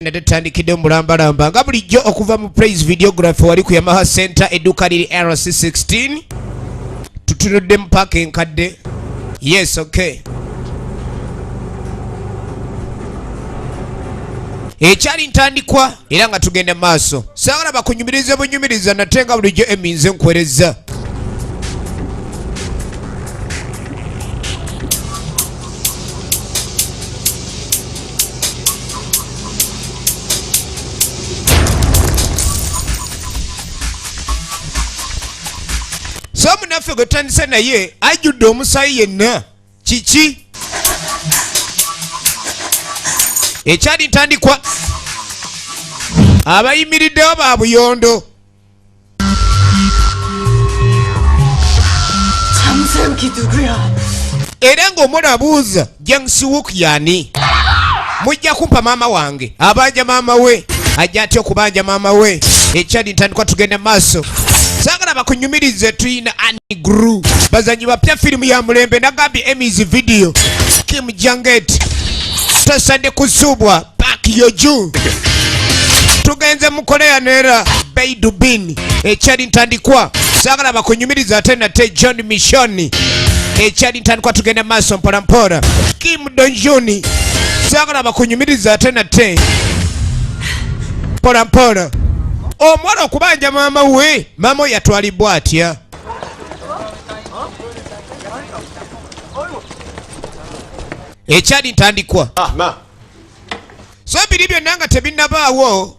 Nate tutandikidde mu bulambalamba nga bulijjo okuva mu Praise Videography wali ku Yamaha Center, edduuka liri RC16, tutunudde mu paaka enkadde. Yes, okay, ekyali ntandikwa era nga tugenda maaso. Saagala bakunyumirize bunyumiriza nate nga bulijjo eminze nkuwerezza. So munaffe gwe tutandise naye ajjudde omusaayi yenna. Kiki ekyali ntandikwa? Abayimiriddewo ba buyondo. Era ng'omuwala abuuza, Jang Siwook yani? Mujja kumpa maama wange. Abanja maama we, ajja atya okubanja maama we? Ekyali ntandikwa, tugenda maaso. Saagala bakunyumirize. Tuyina Ani Gru, bazanyi bapya, firimu ya mulembe. Nagambye Emmys Video, Kim Janget, tosadde kusuubwa Park Yoju. Tugenze mu Korea neera Baidubin. Ekyali ntandikwa, saagala bakunyumiriza. Ate nate John Mission. Ekyali ntandikwa, tugenda maaso mpola mpola. Kim Donjuni, saagala bakunyumiriza. Ate nate mpola mpola, omuwala okubanja maama we, maama we yatwalibwa atya? Ekyali ntandikwa. So biri byonna nga tebinnabaawo,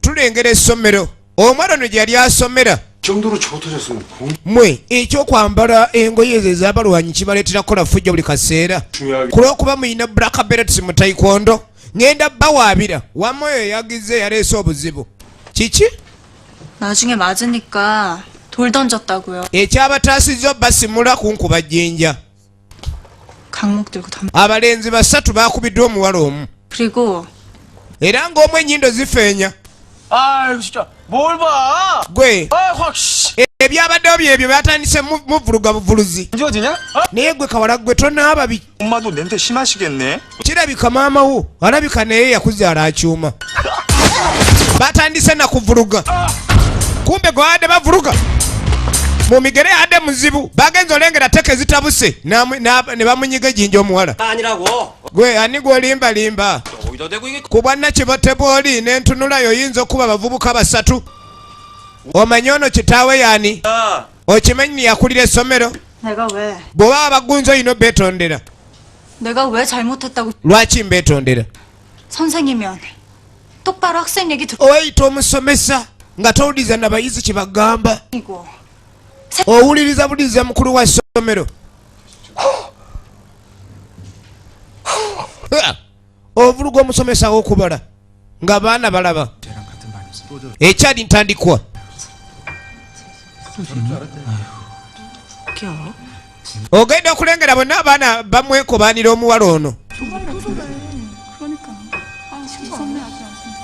tulengera essomero omwana ono gye yali asomera. 정도로 저 터졌으면 공 Mwe ekyokwambala engoye ezo ez'abalwanyi kibaleetera kukola fujjo buli kaseera. 중요하게 Ku lw'okuba muyina black belts mu taekwondo, ŋŋenda bawaabira. Wamma oyo yagize yaleese obuzibu. Kiki? 나중에 맞으니까 돌 던졌다고요. Ekyabataasizza basimula kunkuba jjinja. 강목 들고 덤. Abalenzi basatu bakubiddwa omuwala omu. 그리고 Era ng'omu ennyindo zifeenya. 아 진짜 뭘 봐? Gwe 아확 씨. Ebyabaddewo byebyo, byatandise muvuluga buvuluzi. 지워지냐? 어? Naye gwe kawala gwe tonaaba bi. 엄마도 냄새 심하시겠네. Kirabika maama wo alabika naye yakuzaala akyuma. Batandise nakuvuluga, kumbe gwabadde bavuluga mu migere yadde muzibu. Bagenza olengera teke zitabuse ne bamunyiga ejjinja omuwala. 아니라고. Gwe ani gwolimbalimba? 어디다 대고 이게 Ku bwannakibotebwa oli n'entunulayo oyinza okuba abavubuka basatu. Omanyi ono kitaawe yaani? 야, Okimanyi yakulira essomero? 내가 왜 Bw'oba abagunzi olina obeetondera. 내가 왜 잘못했다고 Lwaki mbeetondera? 선생이면 똑바로 학생 얘기 Oweyita omusomesa nga towuliriza nabayizi kyebagamba. 듣고 Owuliriza buliriza mukulu wa ssomero. Ha! Ovuluga omusomesa w'okubala nga baana balaba. Ekyali ntandikwa. Ogenda okulengera bonna abaana bamwekobaanira omuwala ono. 그러니까 아 무섭네 아직 안 쓴다.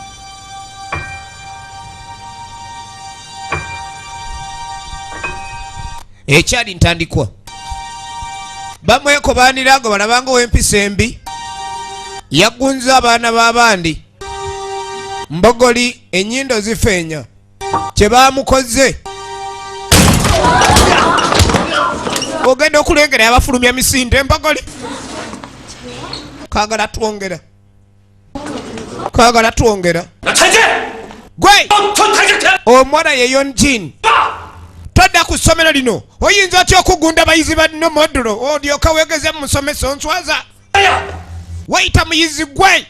Ekyali ntandikwa, bamwekobaanira nga balabanga ow'empisa embi yagunza abaana b'abandi mbogoli, ennyindo zifeenya. Kye baamukoze, ogenda okulengera yabafulumya misinde embogoli. Kagala twongera, kagala twongera. 나 찬재! Gwe! 전 당장 Omuwala ye Yonjin, todda ku ssomero lino. Oyinza otya okugunda bayizi banno modulo olyoka weegeze mu musomesa? Onswaza. Wayita muyizi gwe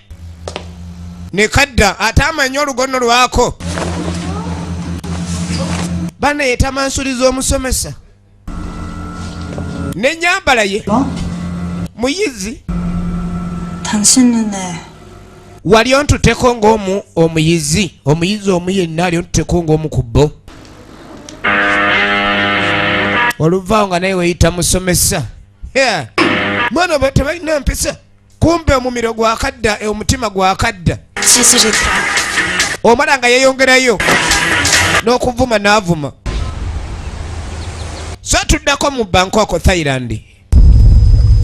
ne kadda ate amanyi olugono lwako bana yetamansuliza omusomesa nenyambala ye muyizi. 당신 눈에 Wali ontuteko ng'omu omuyizi, omuyizi omu yenna ali ontuteko ng'omu ku bo. Oluvaawo nga naye weyita musomesa. Yeah. Mwana tebalina mpisa. Kumbe omumiro gwakadda, omutima gwakadda. 찌질이다. Omala nga yeeyongerayo n'okuvuma n'avuma. So tuddako mu Bangkok, Thailand.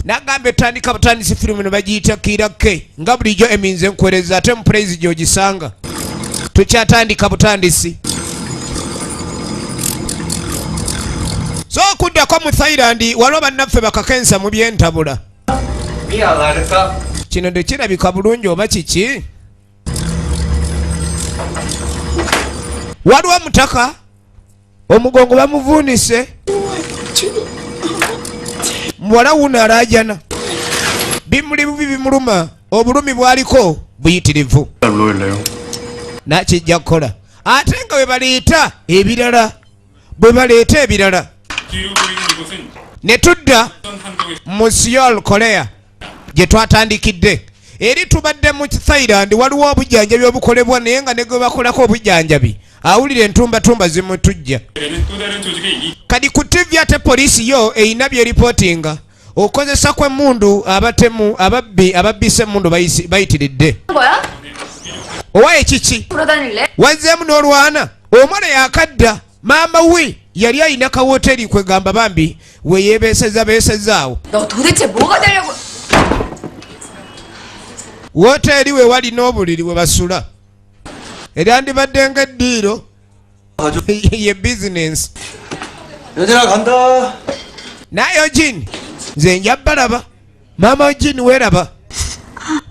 Nagamba etandika butandisi firimu eno bagiyita Kiira K, nga bulijjo eminze nkwereza ate mu praise gy'ogisanga. Tukyatandika butandisi. So okuddako mu Thailand, waliwo bannaffe bakakensa mu byentabula. Kino tekirabika bulungi oba kiki? Waliwo omutaka omugongo bamuvuunise, muwala wuno alaajana, bimuli bubi bimuluma, obulumi bwaliko buyitirivu. Nakijja kukola ate nga bwe baleeta ebirala, bwe baleeta ebirala. Ne tudda mu Seoul, Korea, gye twatandikidde. Eri tubadde mu Thailand, waliwo obujjanjabi obukolebwa, naye nga ne gwe bakolako obujjanjabi awulira entumbatumba zimutujja. Kati ku TV ate poliisi yo erina byeripootinga okozesa kw'emmundu, abatemu, ababbi ababbisa emmundu bayitiridde. 거야? Owa ekiki? 돌아다닐래? Wazzeemu n'olwana. Omwana yakadda, maama we yali alina kawoteri, kwegamba bambi we yeebeeseza beesezaawo. 너 도대체 뭐가 되려고? Woteeri we wali n'obuliri we basula, eryandibadde ng'eddiiro ye bizinensi. 얘들아 간다. Naye Jini, nze nja balaba. Maama Jini weeraba,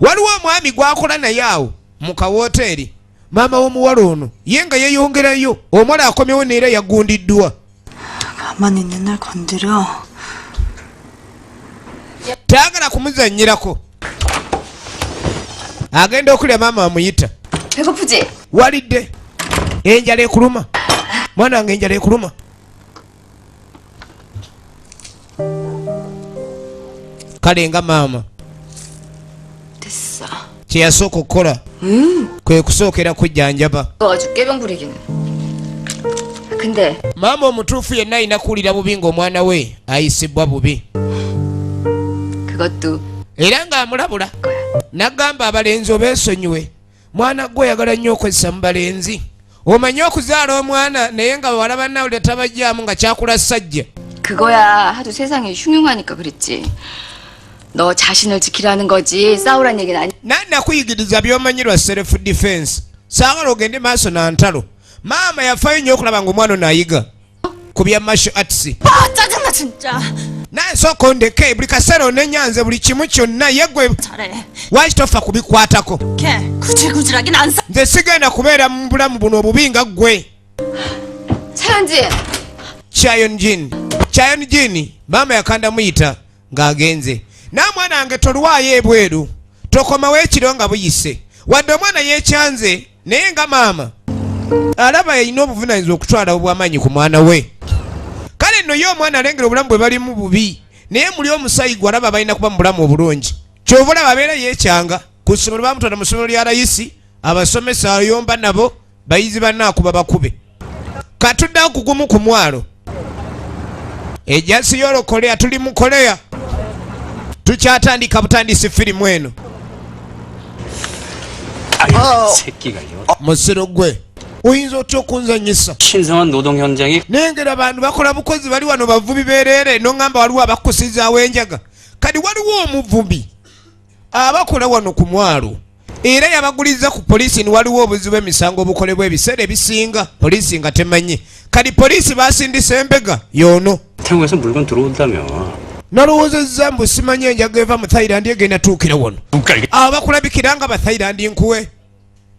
waliwo omwami gwakola naye awo mu kawoteeri. Maama w'omuwala ono ye nga yeeyongerayo, omuwala akomyewo neera yagundiddwa. 가만히 있는 날 건드려. Tayagala kumuzannyirako. Agenda okulya, maama amuyita. 배고프지? Walidde? Enjala ekuluma, mwana wange? Enjala ekuluma? Kale nga maama 됐어. kyeyasooka okukola kwe kusookera kujjanjaba. 그거 가지고 꾀병 부리기는. 근데 Maama omutuufu yenna alina kuwulira bubi ng'omwana we ayisibwa bubi. 그것도 Era ng'amulabula 거야. n'agamba abalenzi obeesonyiwe. Mwana gwe oyagala nnyo okozesa mu balenzi, omanyi okuzaala omwana naye nga bawala bannawulira tabajjaamu nga kyakula ssajja. 그거야 하도 세상이 흉흉하니까 그랬지. 너 자신을 지키라는 거지 싸우란 얘기는 아니. Nakuyigiriza by'omanyi lwa self defense, saagala ogende maaso na ntalo. Maama yafaayo nnyo okulaba ng'omwana ono ayiga ku bya martial arts. 아 짜증나 진짜. Nansooka ondeke, buli kaseera onenyanze buli kimu kyonna yeggwe. 잘해. Lwaki tofa kubikwatako? 걔 구질구질하긴 안 사. Nze sigenda kubeera mu bulamu buno obubi nga ggwe. 차현진. Chayonjin, Chayonjin, maama yakanda muyita ng'agenze. Naamwana wange, tolwayo ebweru, tokomawo ekiro nga buyise. Wadde omwana yeekyanze, naye nga maama alaba yalina obuvunaanyizibwa okutwala obw'amaanyi ku mwana we. Kale nno ye omwana alengera obulamu bwe balimu bubi, naye muli omusayi gwe alaba balina kuba mu bulamu obulungi. Kyova olaba abeera yeekyanga ku ssomero, bamutwala mu ssomero lya layisi, abasomesa ayomba nabo, bayizi bannaakuba bakube. Katuddawo kugumu ku mwalo ejasi y'Olukorea. Tuli mu Korea, tukyatandika butandisi firimu eno. 새끼가 이거. Musiro gwe, oyinza otya okunzanyisa? 신성한 노동 현장이 Nengera abantu bakola bukozi, bali wano bavubi bereere, noŋŋamba waliwo abakusizaawo enjaga. Kati waliwo omuvubi abakola wano ku mwalo, era yabaguliza ku poliisi ni waliwo obuzibu, emisango obukolebwa ebiseera ebisinga poliisi nga temanyi. Kati poliisi basindisa embega yoono. 태국에서 물건 들어온다며. Nalowoozezza mbu simanyi enjaga eva mu Thailand egenda tuukira wano, abakulabikira nga ba Thailand nkuwe.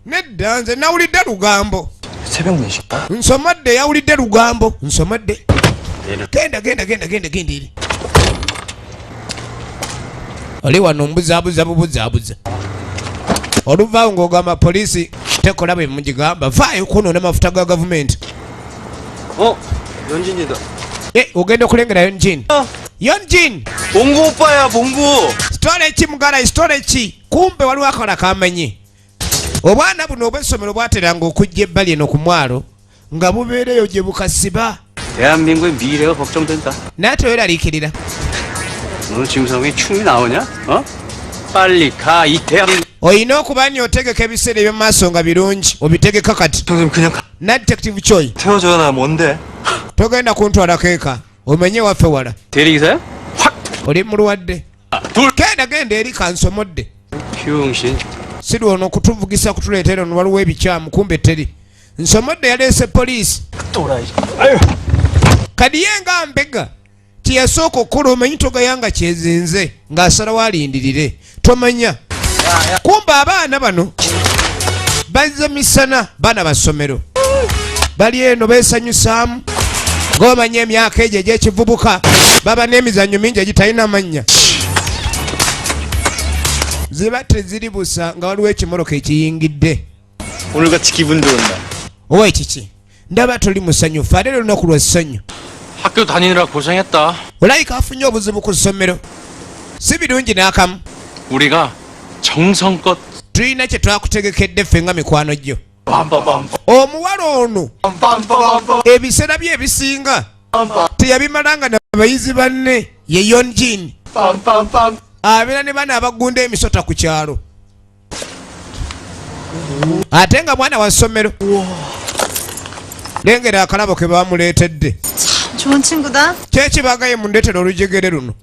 Nedda, nze nawulidde lugambo. 새벽 4시인가? Nsomodde, yawulidde lugambo, nsomodde. Genda, genda, genda, genda, genda eri. Oli wano mbuzaabuza bubuzaabuza, oluvaawo ng'ogamba poliisi tekola bwe mugigamba. Vaayo kwonoona mafuta ga gavumenti. 어? 연진이다. Eh, ogenda okulengera Yonjin, Yonjin. 봉구 오빠야 봉구. Sitole ki mugala, sitole ki? Kumbe waliwo akola kamanyi. Obwana buno obw'essomero bwateranga okujja ebbali eno ku mwalo nga bubeereyo gye bukasiba. 대한민국의 미래가 걱정된다. Naye teweraliikirira. 너는 지금 상황에 춤이 나오냐? 어? 빨리 가 이 대한민국. Olina okuba ni otegeka ebiseera eby'omu maaso nga birungi, obitegeka kati. 선생님 그냥 가. Na Detective Choi. 태워줘 나 뭔데? Togenda kuntwalako eka, omenye waffe wala. 대리기사야? 확 Oli mulwadde. Genda genda eri kansomodde. 병신. Si lwono okutuvugisa kutuleetera ono waliwo ebikyamu kumbe teri. Nsomodde yaleese poliisi. Kadi ye nga mbega kyeyasooka okukola omanyi togaya nga kyezinze ng'asalawo alindirire tomanya. Kumbe abaana bano bazze misana, baana ba ssomero bali eno beesanyusaamu ng'omanya emyaka egyo egy'ekivubuka baba n'emizannyo mingi egitalina mannya ziba teziri busa nga waliwo ekimoroka ekiyingidde. 오늘같이 기분 좋은 날. Owa ekiki ndaba toli musanyufu ate olunaku lwa ssanyu. 학교 다니느라 고생했다. Olayika afunye obuzibu ku ssomero si birungi n'akamu. 우리가 정성껏 Tulina kye twakutegekedde ffe nga mikwano gyo. Omuwala ono ebiseera bye ebisinga teyabimalanga nabayizi banne ye Yonjin abeera ne bana abagunda emisota ku kyalo ate nga mwana wa ssomero. Lengera akalabo ke bamuleetedde. 좋은 친구다. Kyekibagaye mundeetera olujegere luno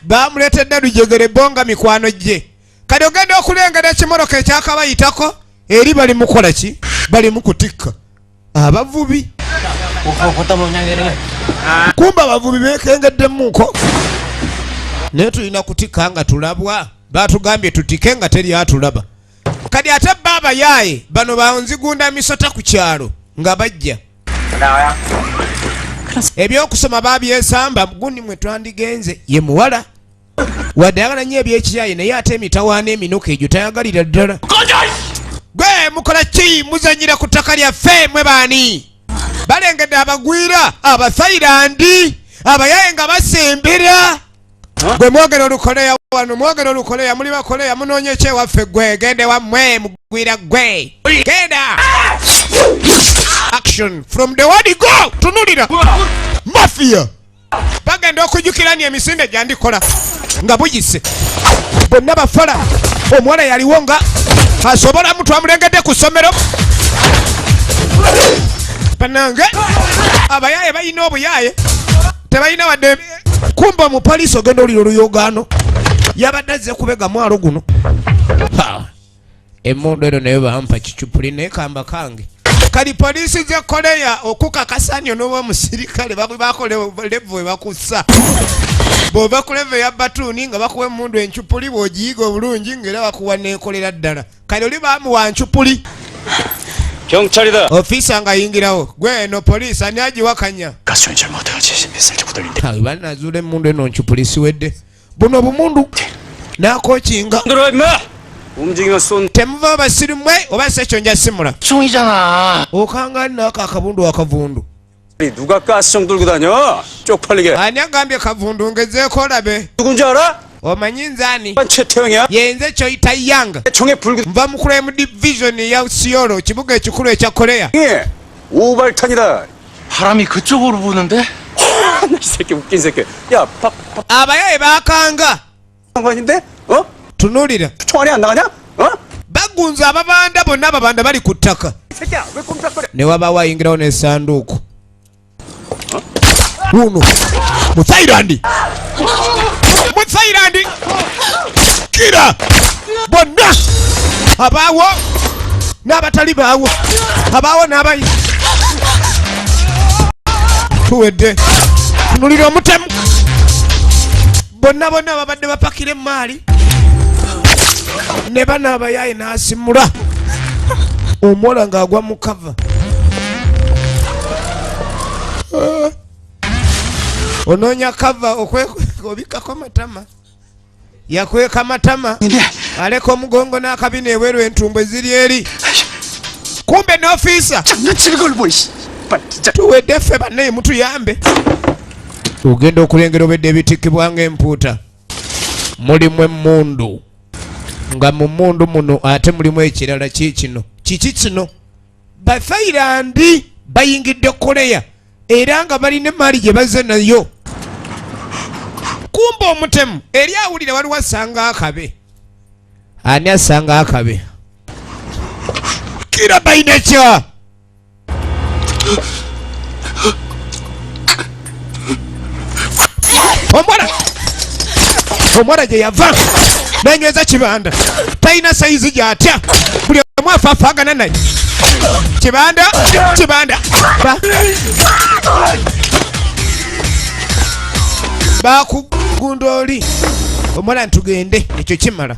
bamuleetedde lujegere bo nga mikwano gye. Kati ogenda okulengera ekimoroka ekyakabayitako eri bali mukola ki? Bali mu kutikka abavubi. Kumba abavubi bekengeddemuko naye tulina kutikka nga tulabwa batugambye tutike nga teri atulaba. Kati ate baaba yaaye bano banzigunda misota ku kyalo nga bajja ebyokusoma babyesamba gundi mwe twandigenze ye muwala wadde ayagala nnyo ebyekiyaye naye ate emitawaana eminuka egyo tayagalira ddala. Gwe mukola ki muzanyira ku ttaka lyaffe mwe baani? Balengedde abagwira abathailand abayaye nga basembera. Gwe mwogera olukoleya wano mwogera olukoleya muli bakoleya munoonye ki ewaffe gwe gende wammwe mugwira gwe genda. Action from the word go tunulira mafia bagenda okujjukira ni emisinde gyandikola nga buyise bonna bafala. Omuwala yaliwo nga asobola mutu amulengedde ku ssomero. Bannange abayaaye balina obuyaaye tebalina wadde. Kumba omupoliisi ogenda olira oluyogaano yabadde azze kubega mwalo guno. Ha, emmundu eno nayo bampa kicupuli naye kamba kange. Kali poliisi z'e Korea okukakasa nyo n'oba omusirikale bakola level we bakussa. Bw'ova ku level ya batuuni nga bakuwa emmundu encupuli bw'ogiyiga obulungi ng'era bakuwa n'ekolera ddala. Kali oli baamuwa ncupuli. 경찰이다. Ofiisa ng'ayingirawo gwe eno poliisi ani agiwakanya? 가스총이 잘못해가지고 살짝 후달린데. Ha, banazuula emmundu eno ncupuli siwedde. Buno obumundu n'akookinga. 들어 임마. 움직이면 쏜. Temuva basiru mmwe oba si ekyo nja simula. 총이잖아. Okanga nnaako akabundu akavundu. 누가 가스총 들고 다녀? 쪽팔리게. Ani agambye kavundu ngezeeko olabe. 누군지 알아? Omanyi nze ani? 난 최태형이야. Yenze kyoyita Yang. 총에 불구. Nva mu crime division ya Seoul, kibuga ekikulu ekya Korea. 오발탄이다. 바람이 그쪽으로 부는데? 이 새끼 웃긴 새끼. 야, 박, 박 Abayaye baakanga. 상관인데? 어? Tunuulira. 총알이 안 나가냐? 어? Bagunza ababanda bonna ababanda bali ku ttaka. 이 새끼야, 왜 꼼짝거려? Ne wabaawo ayingirawo n'essanduuku. Wuno mu Thailand. Mu Thailand. Kira bonna abaawo n'abatali baawo abaawo n'abayi tuwedde. Tunulira omutemu bonna bonna babadde bapakira emaali ne bano abayaaye n'asimula omuwala ng'agwa mu kava. Onoonya kava obikkako matama yakweka matama aleka omugongo n'akabina ebweru entumbwe ziri eri. Kumbe n'ofiisa 장난치는 걸 뭐, 씨. 빨리 진짜. Tuwedde ffe bannaye mutuyambe. Ogenda okulengera obedde ebitikkibwa ng'empuuta mulimu emmundu nga mu mmundu muno ate mulimu ekirala ki kino kiki kino. Bathailand bayingidde Korea era nga balina emaali gye bazze nayo. Kumbe omutemu eri awulira waliwo asanga akabe. Ani asanga akabe? Kira bainekya. Omuwala Omuwala gye yava nanyweza Kibanda, talina sayizi gyatya, buli omu afaafaagana naye. Kibanda, Kibanda bakugunda oli omuwala ntugende, ekyo kimala.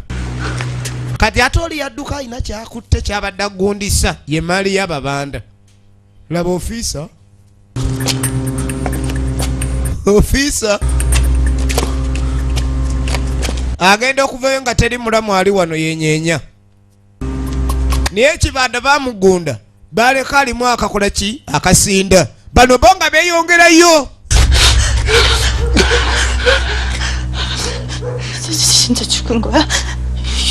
Kati ate oli yadduka alina kyakutte kyabadde agundisa, ye maali y'ababanda. Laba ofiisa, ofiisa agenda okuvayo nga teri mulamu ali wano yenyeenya, naye Ekibanda bamugunda baleka alimu akakola ki akasinda. Bano bo nga beeyongerayo. 진짜 죽은 거야?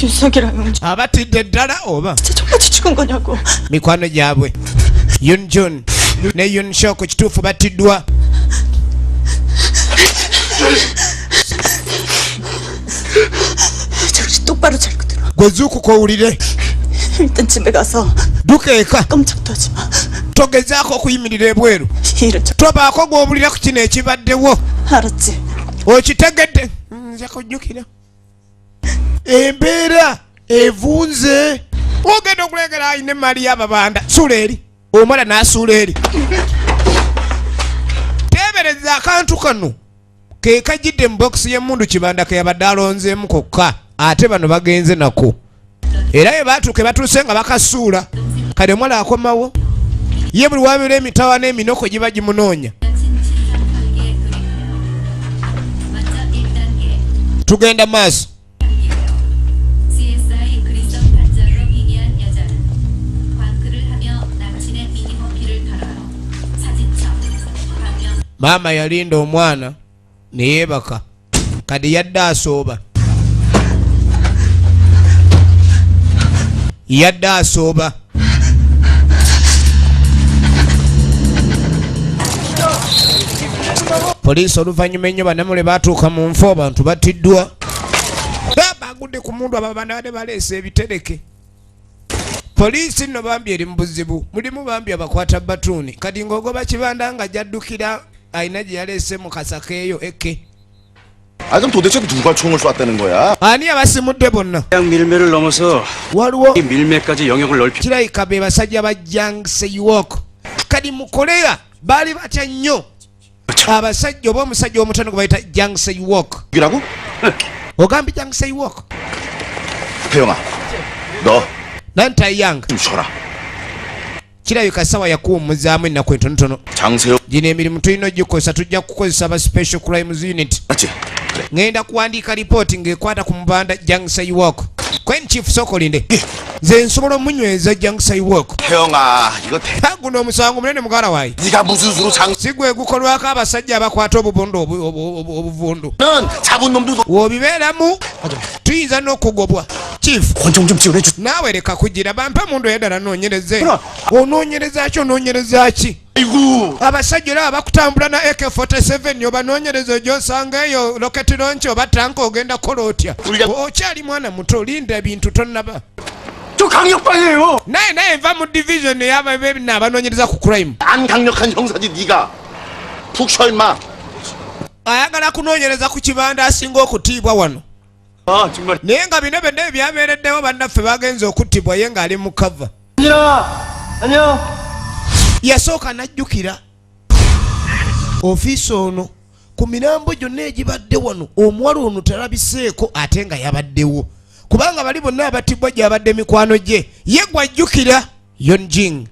윤석이랑 영준 Abatidde ddala oba 진짜 똑같이 죽은 거냐고. Mikwano gyabwe Yunjun ne Yunshoko kituufu battiddwa. 정신 똑바로 차리고 들어. Gwe zuukuka owulire. 일단 집에 가서 Dduka eka. 꼼짝도 하지 마. Togezaako okuyimirira ebweru. 이 일은 좀 Tobaako gw'owulira ku kino ekibaddewo. 알았지? Okitegedde? Nja kujjukira. Embeera evunze, ogenda okulengera alina emaali y'ababanda. Suula eri omwana n'asuula eri. Teebereza akantu kano ke kajjidde mu bokisi y'emmundu Kibanda ke yabadde alonzeemu kokka, ate bano bagenze nako era bwe batuuke batuuse nga bakasuula. Kati omwana akomawo ye buli wabeera emitawa n'eminoko giba gimunoonya. Tugenda maaso. CSI 그리썸 반절로 희귀한 여자는 광크를 하며 남친의 미니홈피를 털어요. 사진첩 광명 Maama yalinda omwana neyeebaka, kati yadde asooba, yadde asooba. Poliisi oluvannyuma ennyo bannamule batuuka mu nfo, abantu battiddwa. Bagudde ku mundu, ababanda badde baleese ebitereke. Poliisi nno bambi eri mu buzibu, mulimu bambi abakwata batuuni. Kati ng'ogoba Kibanda nga jaddukira alina gye yaleese mu kasaka eyo eke. 아 그럼 도대체 누가 총을 쐈다는 거야? Ani abasimudde bonna? 양 밀매를 넘어서 Waliwo 이 밀매까지 영역을 넓히 kirabika be basajja ba Jangseiwok. Kati mu Korea baali batya nnyo abasajja oba omusajja omutono gwe bayita Jangseiwok. 이라고? Ogambye Jangseiwok? 태영아, 너 Nantayang. 좀 쉬어라. Kirabika sawa yakuwummuzaamu ennaku entonotono. 장세영 Gino emirimu tulina ogikozesa, tujja kukozesa aba special crimes unit. 맞지? 그래. Ŋŋenda kuwandiika lipooti ng'ekwata ku mubanda Jangseiwok. Kwen chief, sokolinde, nze nsobola omunyweza Jangseiwok. 태영아, 이거 대... Guno omusango munene, mugala waayi. 네가 무슨 수로 장... Si gwe gukolwako abasajja abakwata obubondo obuvundu. 는 잡은 놈도 Wobibeeramu tuyinza n'okugobwa, chief. 권총 좀 지원해 주. Naawe leka kugira bampe mundu eddala noonyereze. Onoonyereza ki? Onoonyereza ki? 아이고. Abasajja olaba bakutambula na AK47, obanoonyereza gyosanga eyo rocket launch oba tanka, ogenda kukola otya? Okyali mwana muto, linda ebintu tonnaba. 저 강력반이에요. Naye nva mu division eyababebina abanoonyereza ku crime. 안 강력한 형사지 네가. 푹 쉬어 임마. Ayagala kunoonyereza ku Kibanda asinga okutiibwa wano. 아 정말. Naye nga bino byonna ebyabeereddewo, bannaffe bagenze okuttibwa ye ng'ali mu cover. 민진아 안녕. Yasooka n'ajjukira ofiisi ono ku mirambo gyonna egibadde wano omuwala ono talabiseeko, ate nga yabaddewo, kubanga bali bonna abattibwa gyabadde mikwano gye. Ye gwajjukira Yonjing.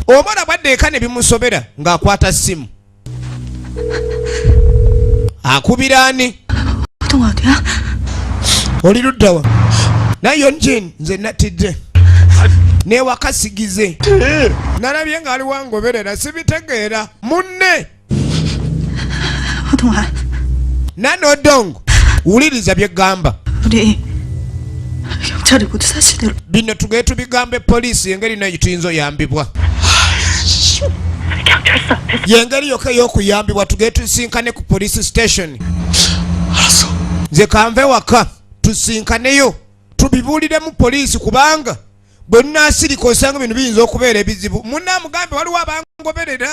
Omwana bwadde eka ne bimusobera ng'akwata ssimu akubira ani? 호동아 어디야? Oli luddawa? Naye Yonjin, nze natidde newaka sigize, nalabye ng'ali wangoberera, sibitegeera munne. 호동아 Nanodong, wuliriza byeggamba. 우리 경찰이 모두 사실대로 Bino tugende tubigambe poliisi, engeri nayo tuyinza oyambibwa, yengeri yokka ey'okuyambibwa. Tugende tusinkane ku police station. Nze kanve waka tusinkaneyo tubibuuliremu poliisi, kubanga bwe nnaasirika osanga bino biyinza okubeera ebizibu. Munaamugambe waliwo abangoberera.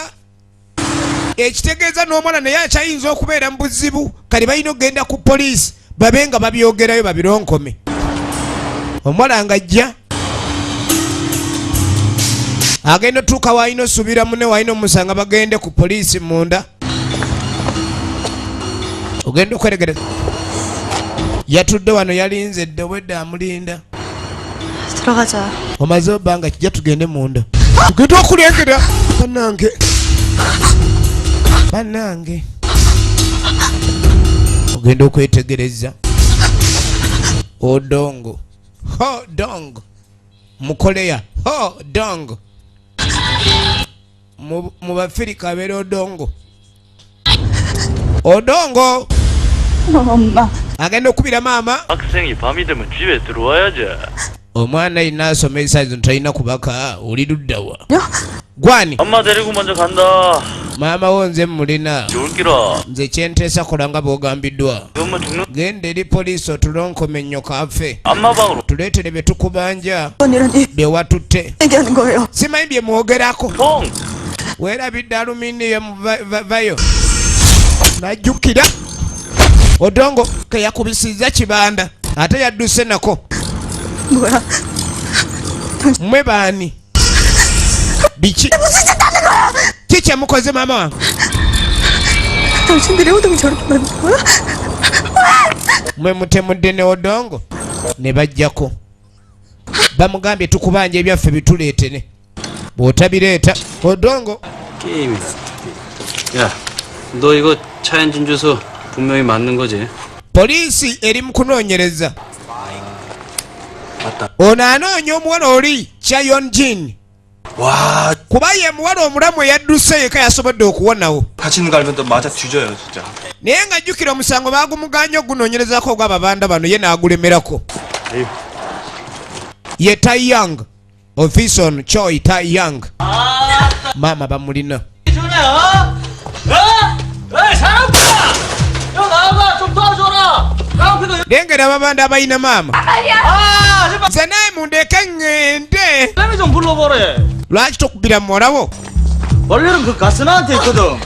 Ekitegeeza n'omwana naye akyayinza okubeera mu buzibu. Kati balina okugenda ku poliisi babe nga babyogerayo babironkome. Omuwala ng'ajja agenda otuuka waalina osuubira munne waalina omusanga bagende ku poliisi munda. Ogenda okweregereza yatudde wano yalinze dda obwedda amulinda. 들어가자. Omaze obbanga kijja tugende munda tugende okulengera bannange bannange. Ogenda okwetegereza Odongo ho dong mukoleya ho dong mu bafirika abeera Odongo Odongo. 엄마. Agenda okubira maama. 학생이 밤이 되면 집에 들어와야지. Omwana yenna asoma esazi zino talina kubaka oli luddawa gwani? 엄마 데리고 먼저 간다. Maama wo nze mulina. 좋을기라. Nze kyenteesa kola nga bw'ogambiddwa. 엄마 죽는 Genda eri poliisi otulonkome ennyo afe. 엄마 방으로. Tuleetere bye tukubanja 이런 bye watutte. 얘기하는 거예요. Simanyi bye mwogerako. 통! Weerabidde aluminium vayo najjukira Odongo keyakubisizza kibanda ate yadduse nako. 뭐야? Mmwe baani biki ki kyemukoze maama wange? 당신들이 호동이 저렇게 만든 거야? Mwe mutemudde ne Odongo ne bajjako bamugambye tukubanja ebyaffe bituleetere bw'otabireeta Odongo. 게임이다. 야, 너 이거 차현진 주소 분명히 맞는 거지? Poliisi eri mu kunoonyereza. 맞다. Ono anoonya omuwala oli Chayonjin 와 kuba ye muwala omulamu eyadduse yeka yasobodde okuwonawo. 다치는 거 알면 또 맞아 뒤져요 진짜. Naye nga jjukira omusango baagumuganya ogunoonyerezaako ogw'ababanda bano ye n'agulemerako. Ye Taeyang officer ono Choi Taeyang maama bamulina. 좋냐? 어? 에이 사람들아! 형 나와봐 좀 도와줘라! 깡패도 Lengera ababanda abalina maama. 아 제발 Nze naye mundeke ŋŋende. 쌤이 좀 불러보래. Lwaki tokubira muwalawo? 원래는 그 가스나한테 있거든.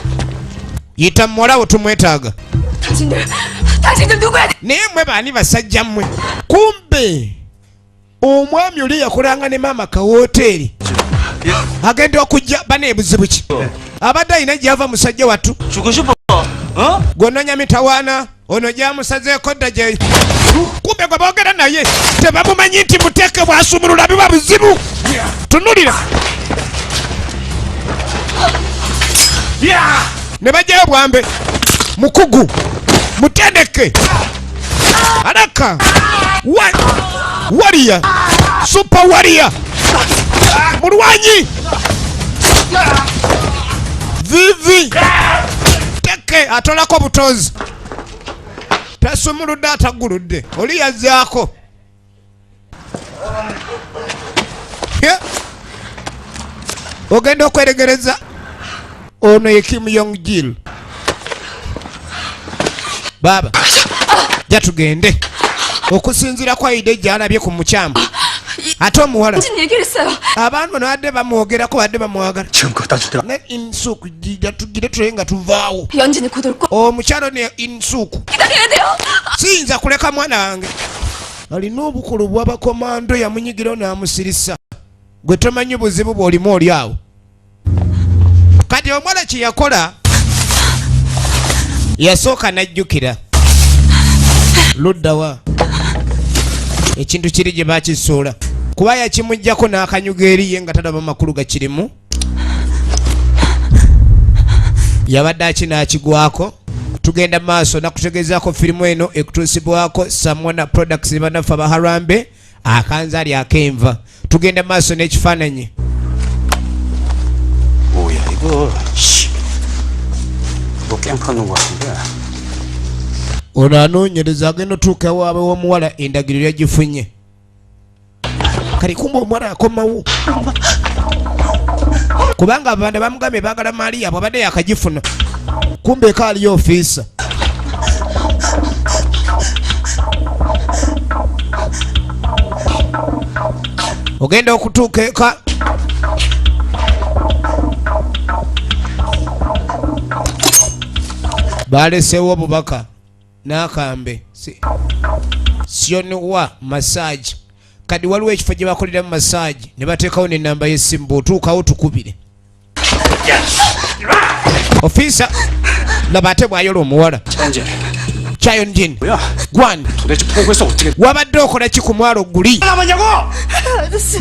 Yita muwalawo tumwetaaga. 당신들 당신들 누구야? Naye mmwe baani basajja mmwe? Kumbe omwami oli yakolanga ne maama kawoteeri agenda okujja bana ebuzibu ki abadde alina gyava musajja wattu. 죽고 싶어? 어? Gwononya mitawaana ono gyamusazeeko dda gye kumbe gwe boogera naye tebamumanyi nti muteeke bwasumulula biba buzibu tunulira ne bajjayo bwambe mukugu mutendeke alaka warrior super warrior mulwanyi vivi teke atolako butozi tasumuludde ataguludde oli yazzaako. Ye. Ogenda okweregereza ono ye Kim Yong Jil baaba ja tugende okusinziira ku aide gyalabye ku mukyamu ate omuwala 당신 얘기를 했어요. abantu bano badde bamwogerako badde bamwagala. 지금 갖다 줄 때가 Ne Insuku gija tugire tulabe nga tuvaawo. 연진이 곧 올 거 Omukyalo ne Insuku 기다려야 돼요. siyinza kuleka mwana wange alina obukulu bw'abakomando yamunyigirawo n'amusirisa gwe tomanyi buzibu bw'olimu oli awo. Kati omuwala kye yakola yasooka n'ajjukira luddawa ekintu kiri gye bakisuula kuba yakimuggyako n'akanyuga eri ye nga talaba makulu gakirimu yabadde akinaakigwako. Tugenda maaso nakutegezaako firimu eno ekutuusibwako Samona Products bannaffe abaharambe akanzaali ak'enva. Tugenda maaso n'ekifaananyi. 뭐야 이거? 씨. 뭐 깽 파는 거 같은데. Ono anoonyereza agenda otuuka ewaabwe w'omuwala endagiriro yagifunye kali kumba omuwala akomawo kubanga abanda bamugambye baagala maali yaabwe abadde yakagifuna kumbe eka aliyo ofiisa. Ogenda okutuuka eka Baleseewo obubaka n'akambe Sionwa massage. Kati waliwo ekifo gye bakoleramu massage ne bateekawo n'ennamba y'essimu, bw'otuukawo tukubire. Ofiisa laba ate bw'ayola omuwala. 차현진. Chayonjin 뭐야? Gwan, 도대체 포구에서 어떻게 wabadde okola ki ku mwalo guli? 남았냐고! 아저씨,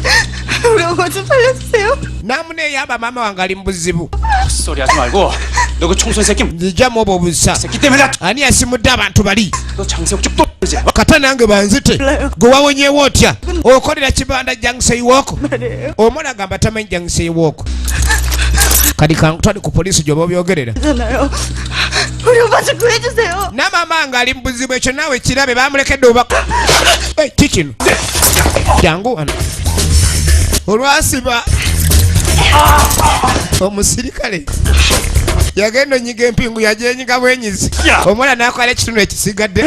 우리 엄마 좀 살려주세요. Namuneeyamba, maama wange ali mu buzibu. 헛소리 하지 말고 너 그 총쏜 새끼 Nzijamu obwo obusa. 새끼 때문에 나 Ani yasimudde abantu bali? 너 장세욱 쪽도 이제 Kata nange banzite. Gwe wawonyewo otya? Okolera kibanda Jangseiwoko? Omuwala agamba tamanyi Jangseiwoko. Kati kankutwale ku poliisi gy'oba obyogerera. 잖아요. 우리 엄마 좀 구해주세요. Namaama wange ali mu buzibu, ekyo naawe kirabe. Bamulekedde obubaka. Eh, ki kino? Jangu wano. Olwasiba omusirikale yagenda onyiga empingu, yajenyiga bwenyizi, omuwala n'akwala ekitundu ekisigadde.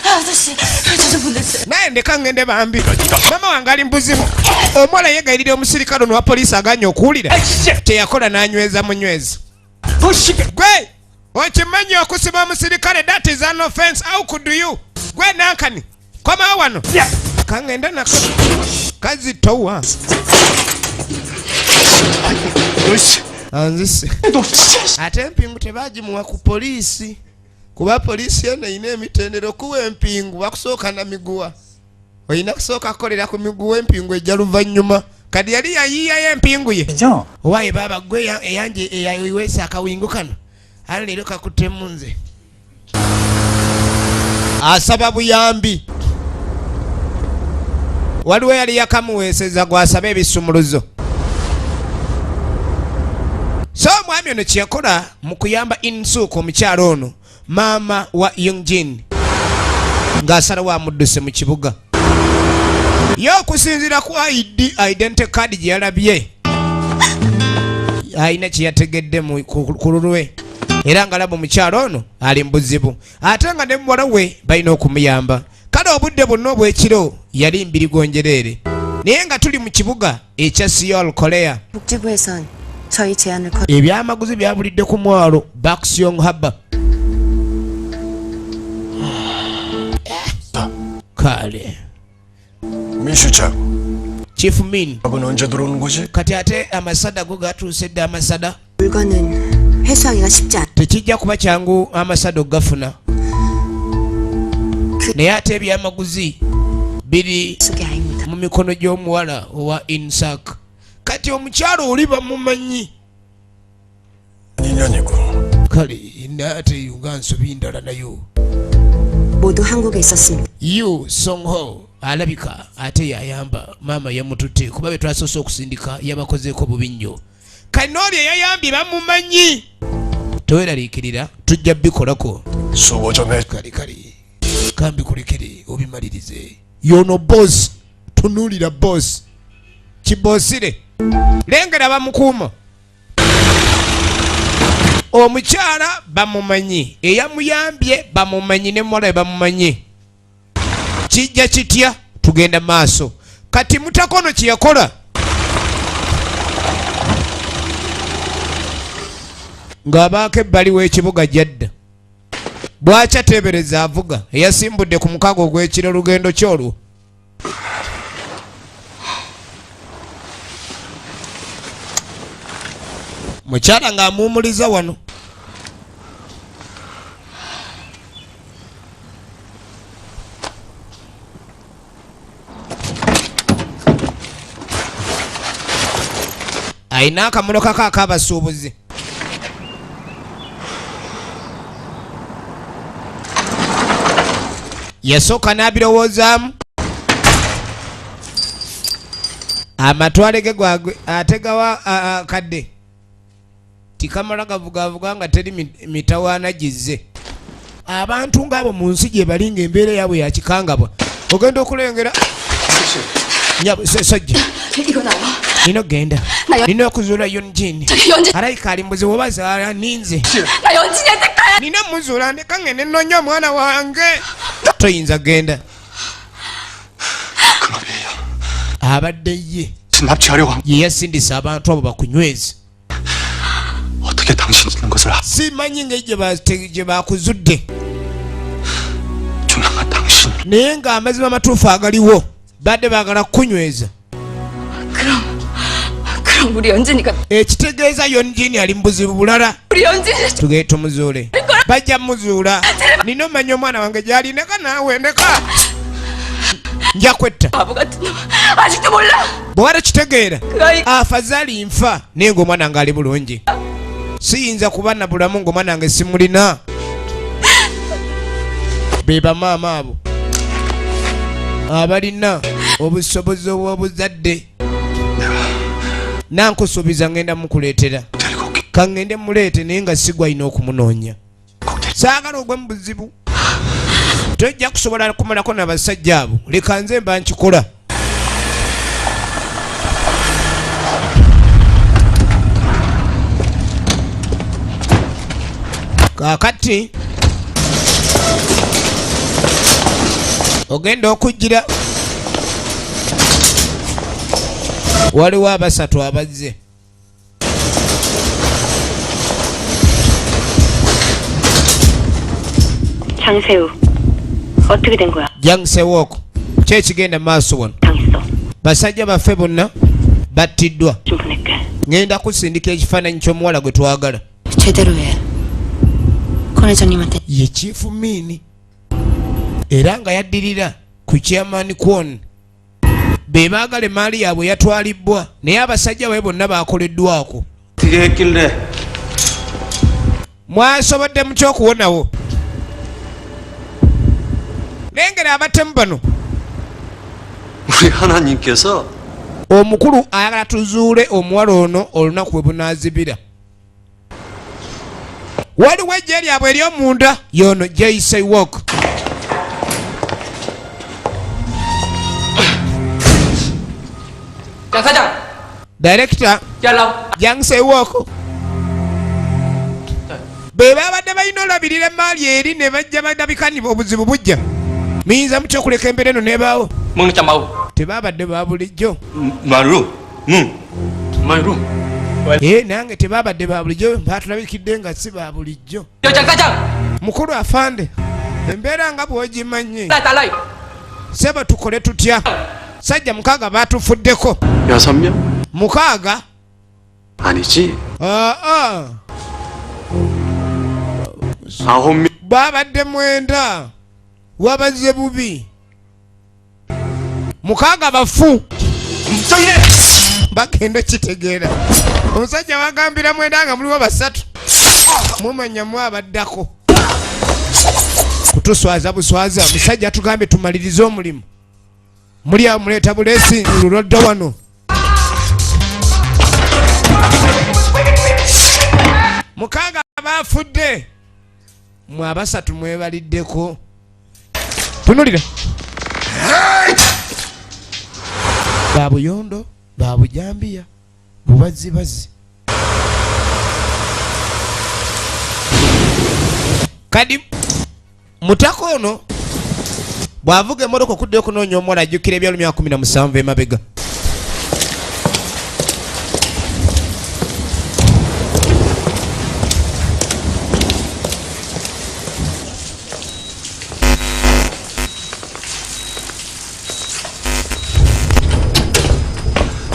아저씨, 저 좀 보내주세요. Naye ndeka ngende bambi, mama wange ali mu buzibu. Omuwala yegayirira omusirikale ono wa poliisi aganye okuwulira kyeyakola n'anyweza munywezi. Gwe okimanyi okusiba omusirikale, that is an offense. How could you? Gwe nankani, komawo wano, kangende nako kazitowa. 너씨 Anzise. 너 진짜 Ate empingu tebagimuwa ku poliisi, kuba poliisi eno erina emitendera. Okuwa empingu bakusooka na miguwa, olina kusooka kukolera ku miguwa, empingu ejja luvannyuma. Kati yali yayiiyayo empingu ye. Owaaye baaba gwe eyange eyaweesa akawingu kano ale leero kakuttemu. Nze asaba buyambi. Waliwo yali yakamuweeseza gwasaba ebisumuluzo. So omwami ono kyeyakola mu kuyamba Insuuka, omukyalo ono maama wa Yongjin, ng'asalawo amudduse mu kibuga. Ye okusinziira ku ID, identity card gye yalabye, alina kye yategedde ku lulwe, era ng'alaba omukyalo ono ali mu buzibu, ate nga ne muwala we balina okumuyamba. Kale obudde bwonna obw'ekiro yali mbirigonjereere, naye nga tuli mu kibuga ekya Seoul, Korea. 복지부에선 저희 제안을 거 Ebyamaguzi byabulidde ku mwalo Bakusyong Haba. Kale. 민실장, Chief Min, 밥은 언제 들어오는 거지? kati ate amasada go gatuuse dda? Amasada 물건은 회수하기가 쉽지 않. tekijja kuba kyangu amasada okugafuna, naye ate ebyamaguzi biri 속이 아닙니다. mu mikono gy'omuwala owa Insak. Kati omukyalo oli bamumanyi. 2년이고 Kale naate nga nsobi ndala nayo. 모두 한국에 있었습니다. Yu Songho alabika ate yayamba maama yamututte, kuba be twasoose okusindika yabakozeeko bubi nnyo. Kanooli eyayambye bamumanyi, teweraliikirira, tujja bikolako. 수고 좀 해. Kale kale, kambikulekere obimalirize. Yono boss, tunuulira boss kiboosire, lengera bamukuuma. Omukyala bamumanyi, eyamuyambye bamumanyi, ne muwala we bamumanyi. Kijja kitya? Tugenda maaso. Kati mutakono kye yakola ng'abaako ebbali w'ekibuga jadda bwakya, teebereza avuga eyasimbudde ku mukago ogw'ekiro, lugendo kyolwo. Mukyala ng'amuwumuliza wano. Ayina akamotoka ke ak'abasuubuzi. Yasooka n'abirowoozaamu amatwale ge gwagwe ategawa kadde tikamala gavugavuga nga teri mitawaana gizze. Abantu ngaabo mu nsi gye bali ng'embeera yaabwe yakikangabwa, ogenda okulengera sajja. 이거 나와. Nina okgenda. Naye- Nina okuzuula Yonjin. 저기 연진 Alayika ali mubuzibu oba zaala ninze. 나 연진이한테 가야 Nina muzuula, ndeka ngende nnoonya omwana wange. Toyinza genda. 그놈이에요. Abadde ye 납치하려고 한 ye yasindisa abantu abo bakunyweze. 어떻게 당신 있는 거 그것을 Simanyi ngeri gye bakuzudde, 중요한 건 당신. Naye ng'amazima amatuufu agaliwo badde baagala kukunyweza. 그럼 우리 연진이가 Ekitegeeza Yonjini ali mu buzibu bulala. 우리 연진이 Tugende tumuzuule, bajja muzuula. Nina omanya omwana wange gyali. Ndeka naawe, ndeka, nja kwetta. 바보 같은 놈 아직도 몰라. Bwewala kitegeera. 그 아이 Afazali nfa naye ng'omwana wange ali bulungi. Siyinza kuba na bulamu ng'omwana wange simulina. Be bamaama abo abalina obusobozi obw'obuzadde. Nankusuubiza ngenda mukuleetera, kaŋŋende muleete, naye nga sigwa alina okumunoonya. Saagala ogwe mu buzibu, tojja kusobola kumalako nabasajja abo. Leka nze mba nkikola. Kaakati ogenda okujjira waliwo abasatu abazze. 장세우 어떻게 된 거야? Jang Sewok, ki ekigenda mu maaso wano? 당했어. Basajja baffe bonna battiddwa. 좀 보낼게. Ŋŋenda kusindika ekifaananyi ky'omuwala gwe twagala. 제대로 해. 권 회장님한테 Ye Chief Miini era nga yaddirira ku Chairman Kwon, be baagala emaali yaabwe yatwalibbwa, naye abasajja babe bonna baakoleddwako. 어떻게 했길래 Mwasobodde mutya okuwonawo? Lengera abatemu bano. 우리 하나님께서 Omukulu ayagala tuzuule omuwala ono olunaku we bunaazibira. Waliwo ejje lyabwe ery'omunda yono Jayce Walk. 장 사장 Director 잘라 Jang Sewok be babadde balina olabirira emaali eri ne bajja badabikani obuzibu bujja. Muyinza mutya okuleka embeera eno n'ebaawo? 먹는 짬 마우 Tebabadde ba bulijjo. My room. 응. My room. Ee, nange tebabadde ba bulijjo, batulabikidde nga si ba bulijjo. 장 사장 Mukulu afande, embeera nga bw'ogimanyi, 달라이 seba tukole tutya? Sajja mukaaga batufuddeko. 여섯 명? Mukaaga. 아니지. Aa, 아홉 명. babadde mwenda, wabazze bubi. Mukaaga bafu, bagenda kitegeera. Omusajja wagambira mwenda nga muliwo basatu, mumanya mu abaddako kutuswaza buswaza. Musajja atugambye tumalirize omulimu, muli awo muleeta buleesi lulodda wano. Mukaaga bafudde, mwe abasatu mwebaliddeko. Tunulira babuyondo, babujambiya, bubazzibazi. Kadi mutaka ono bw'avuga emmotoka okuddayo okunoonya omuwala, ajjukira ebyalo myaka 17 emabega.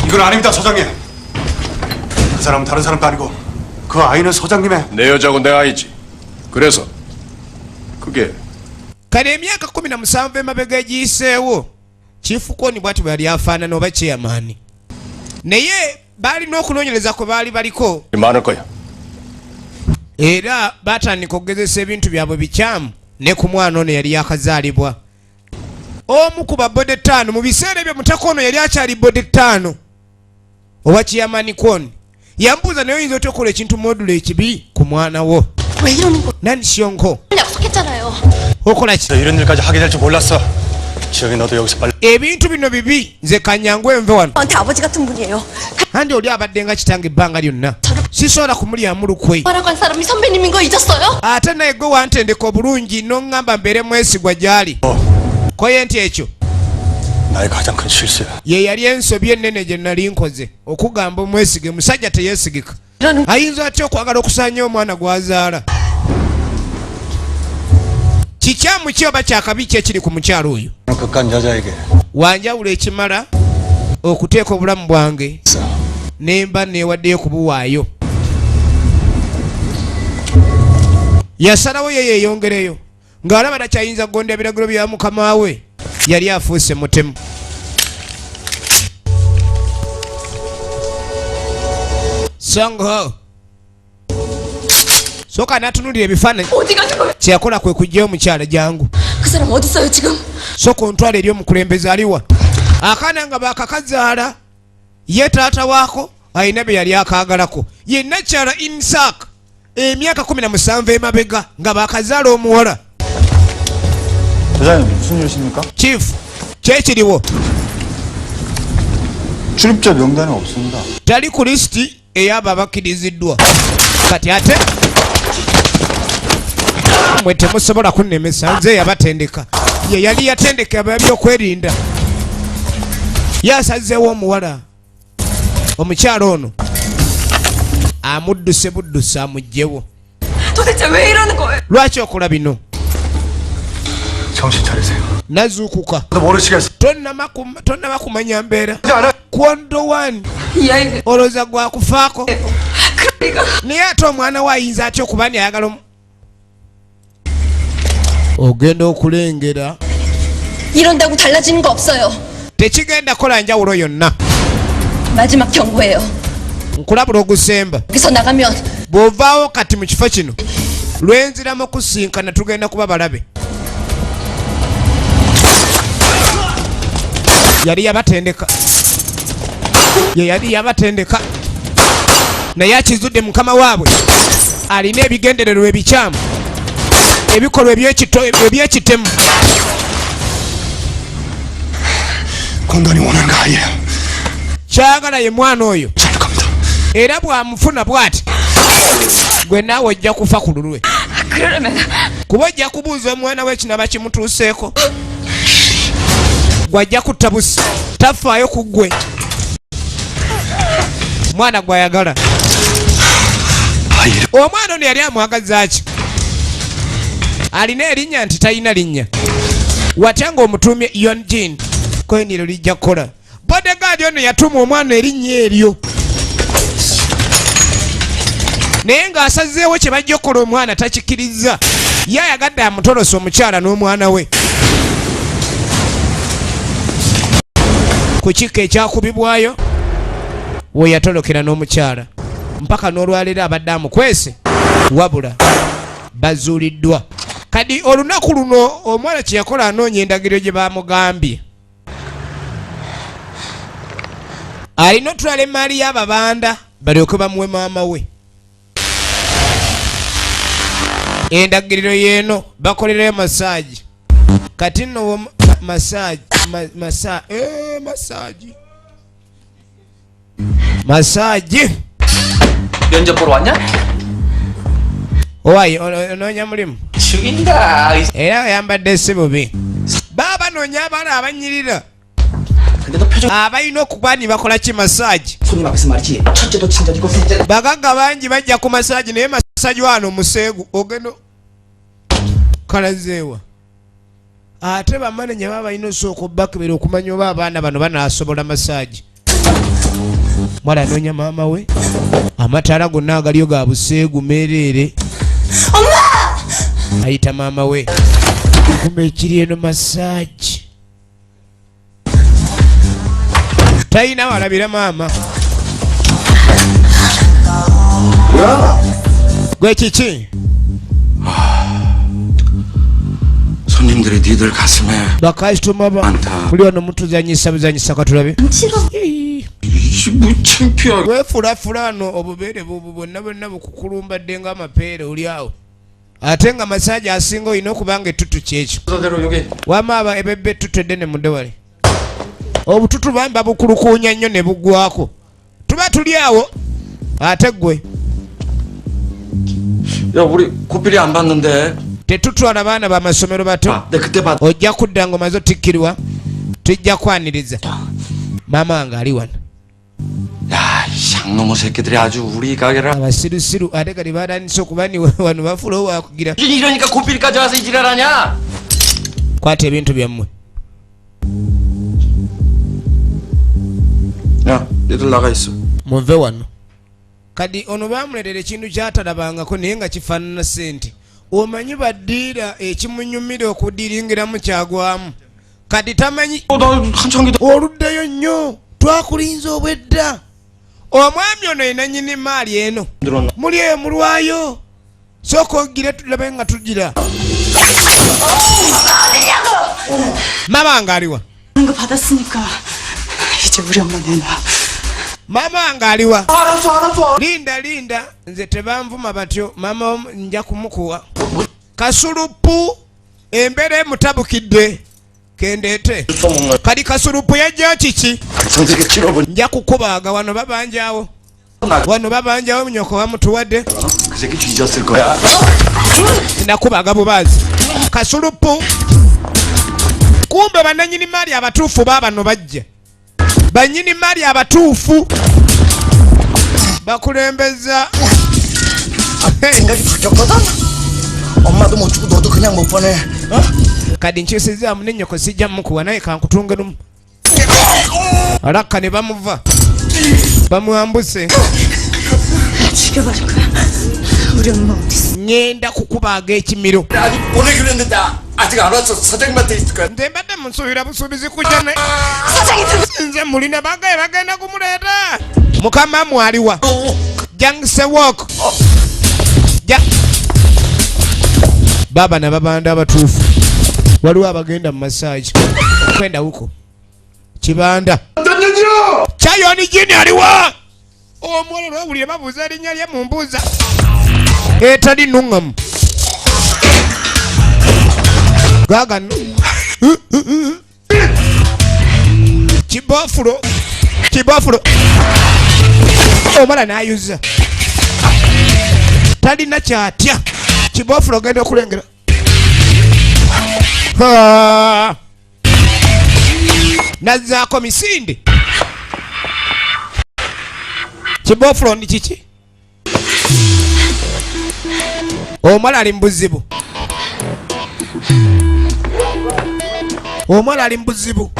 이건 아닙니다, 서장님. 그 사람은 다른 사람도 아니고 그 아이는 서장님의 내 여자고 내 아이지. 그래서 그게 Kale emyaka 17 emabega egiyiseewo, Chief Kwon bwati bwe yali afaanana oba chairman, naye baalina okunoonyereza kwe baali baliko 많을 거야. era batandika okugezesa ebintu byabwe bikyamu ne ku mwana ono yali yakazaalibwa, omu ku babode ttaano. Mu biseera ebyo mutaka ono yali akyali bode ttaano owa Chairman Kwon. Yambuuza, naye oyinza otya okukola ekintu modulo ekibi ku mwana wo? 왜 이러는 거야? Nansiyonko, 약속했잖아요. okola ki? 이런 일까지 하게 될 줄 몰랐어. 지영이 너도 여기서 빨리 Ebintu bino bibi, nze kanyangu enve wano. 저한테 아버지 같은 분이에요. Andi oli abadde nga kitange ebbanga lyonna, sisobola kumulyamu lukwe. 라고 한 사람이 선배님인 거 잊었어요? Ate naye gwe wantendeka obulungi n'oŋŋamba mbeere mwesigwa gy'ali. Koye nti ekyo. 나의 가장 큰 실수야. Ye yali ensobi ennene gye nali nkoze okugamba omwesige. Musajja teyeesigika, ayinza atya okwagala okusaanya omwana gw'azaala? Kikyamu ki oba kyakabi ki ekiri ku mukyalo oyo? 그깟 여자에게 Wanjawulo ekimala okuteeka obulamu bwange nemba newaddeyo kubuwaayo. Yasalawo ye yeeyongereyo ng'alaba takyayinza kugonda ebiragiro bya mukama we. Yali afuuse mutemu. Songho soka n'atunuulira ebifaananyi. 어디 가는 거야? Kyeyakola kwe kujjayo omukyala. Jangu. 그 사람 어디 있어요 지금? Soka ontwala eri omukulembeze. Aliwa akaana nga bakakazaala? Ye taata waako alina bye yali akaagalako. Yenna kyala Insak emyaka 17 emabega nga bakazaala omuwala. 대장님, 무슨 일이십니까? Chief, kyekiriwo? 출입자 명단에 없습니다. Tali ku lisiti ey'abo abakkiriziddwa. Kati ate mwe temusobola kunnemesa. Nze yabatendeka. Ye yali yatendeka ababyokwerinda. Yasazeewo omuwala, omukyalo ono amudduse budduse amugjewo. 도대체 왜 이러는 거예요? Lwaki okola bino? 정신 차리세요. Nazuukuka. 너 모르시겠어. Tonnaba kumanya mbeera. Kwondowan. 이 아이는 Olowooza gwakufaako? 그러니까 Naye ate omwana we ayinza atya okuba ni ayagala ogenda okulengera? 이런다고 달라지는 거 없어요. Tekigenda kukola njawulo yonna. 마지막 경고예요. Nkulabula ogusemba. 여기서 나가면 Bw'ovaawo kati mu kifo kino, lwenziramu okusinkana tugenda kuba balabe. Yali yabatendeka, ye yali yabatendeka, naye akizudde mukama waabwe alina ebigendererwa ebikyamu, ebikolwa ebyekitemu. 권단이 원하는 거 아니에요. Kyagala ye mwana oyo. 잘 겁니다. Era bw'amufuna bw'ati, gwe naawe ojja kufa ku lulwe. 그러려면 Kuba ojja kubuuza omwana we kinaba kimutuuseeko. Gwajja kutta busi, tafaayo ku ggwe. Mwana gwayagala. 아이를 Omwana ono yali amwagaza ki? Alina erinnya nti talina linnya. Watya ng'omutuumye Yonjin koyiniro lijja kukola. Bodyguard ono yatuuma omwana erinnya eryo, naye ng'asazeewo kye bajja okukola omwana takikkiriza. Ye ayagadde amutolose omukyala n'omwana we. Ku kikko ekyakubibwayo we yatolokera n'omukyala, mpaka n'olwaleero abadde amukwese, wabula bazuuliddwa. Kati olunaku luno omwana kye yakola, anoonya endagiriro gye bamugambye alina otwala emaali y'ababanda balyoke bamuwe maama we. Endagiriro yeeno bakolerayo massage. Kati nno massage massage massage. 면접 보러 왔냐? Owaye, onoonya mulimu? 죽인다. Era oyambadde si bubi. Baba banoonya abaana abanyirira, 근데 너 표정 abalina okuba ni bakola ki? Massage. 손님 앞에서 말이지. 첫째도 친절이고 셋째 Bagagga bangi bajja ku massage, naye massage wano museegu ogenda kalazeewa. Ate bamanenya baba balina osooka obbakebera okumanya oba abaana bano banaasobola massage. Mwala anoonya maama we. Amataala gonna agaliyo ga buseegu meereere. Ayita maama we kuma ekiri eno massage talina walabira maama. Gwe kiki? 손님들이 니들 가슴에 Bakasitoma ba 많다. muli wano mutuzanyisa buzanyisa, katulabe. 뭐 창피하게. Weefulafula wano, obubeere bubu bwonna bwonna bukukulumbadde ng'amapeere. Oli awo ate nga massage asinga olina okuba nga ettutu kyekyo. 대로 여기 Wama aba ebebbe ettutu eddene mudde wale, obututu bamba bukulukuunya nnyo ne buggwako. Tuba tuli awo ate ggwe. 야, 우리 고필이 안 봤는데. Tetutwala baana bamasomero bato. 내 그때 봤 Ojja kudda ng'omaze otikkirwa. Tujja kwaniriza maama wange ali wano. 야, 이 쌍놈의 새끼들이 아주 우리 가게를 Abasirusiru ate kati batandise okuba ni wano bafuula owakugira. 이러니까 고필이까지 와서 이 지랄하냐? Kwata ebintu byammwe. 야, 니들 나가 있어. Muve wano. Kati ono bamuleetera ekintu kyatalabangako naye nga kifaanana ssente. Omanyi baddiira ekimunyumira okudiringiramu kyagwamu, kati tamanyi. 어, 나 한참 기다. Oluddeyo nnyo, twakulinza obwedda. Omwami ono yenanyini maali eno. 들었나? Muli eyo mulwayo, sooka ogire tulabe nga tugira. Maama wange aliwa? 하는 거 받았으니까 이제 우리 엄마 내놔. Maama wange aliwa? 알았어, 알았어. Linda, linda, nze tebanvuma batyo. Maama nja kumukuwa kasulupu. Embeera emutabukidde, kendeete. 써먹는 Kali kasulupu yajja kiki? 성세계 7호 Nja kukubaaga wano, babanjawo. 나. Wano babanjawo, nyoko bamutuwadde. 그 새끼 뒤졌을 거야. Nakubaga bubaazi kasulupu. Kumbe bannanyini maali abatuufu baabano bajja. Banyini maali abatuufu bakulembeza. 생각이 바뀌었거든? 엄마도 못 주고 너도 그냥 못 보내. 어? Kadi nkyusizaamu nennyoko sijja mukuwa, naye kankutunge lumu alakka ne bamuva bamwambuse. 죽여버릴 거야. 우리 엄마 어디 있어? Ŋŋenda kukubaaga ekimiro. 아직 보내기로 했는데 아직 안 왔어. 사장님한테 있을 거야. Nze mbadde musuubira busuubizi kujja ne nze mulina bagaye bagenda kumuleeta. Mukama mwaliwa jangsewok ja baba nababanda abatuufu. Waliwo abagenda mu massage kwenda huko kibanda kyayoni jini aliwa. Omwolo lwawulire babuuza erinnya lye mumbuuza etali nuŋŋamu gagano. Kibafulo, kibafulo omala n'ayuza, talina kyatya. Kibafulo ogenda okulengera. Ha! Nazzaako misinde. Kibofulo ndi kiki? Omwala ali mu buzibu, omwala ali mu buzibu.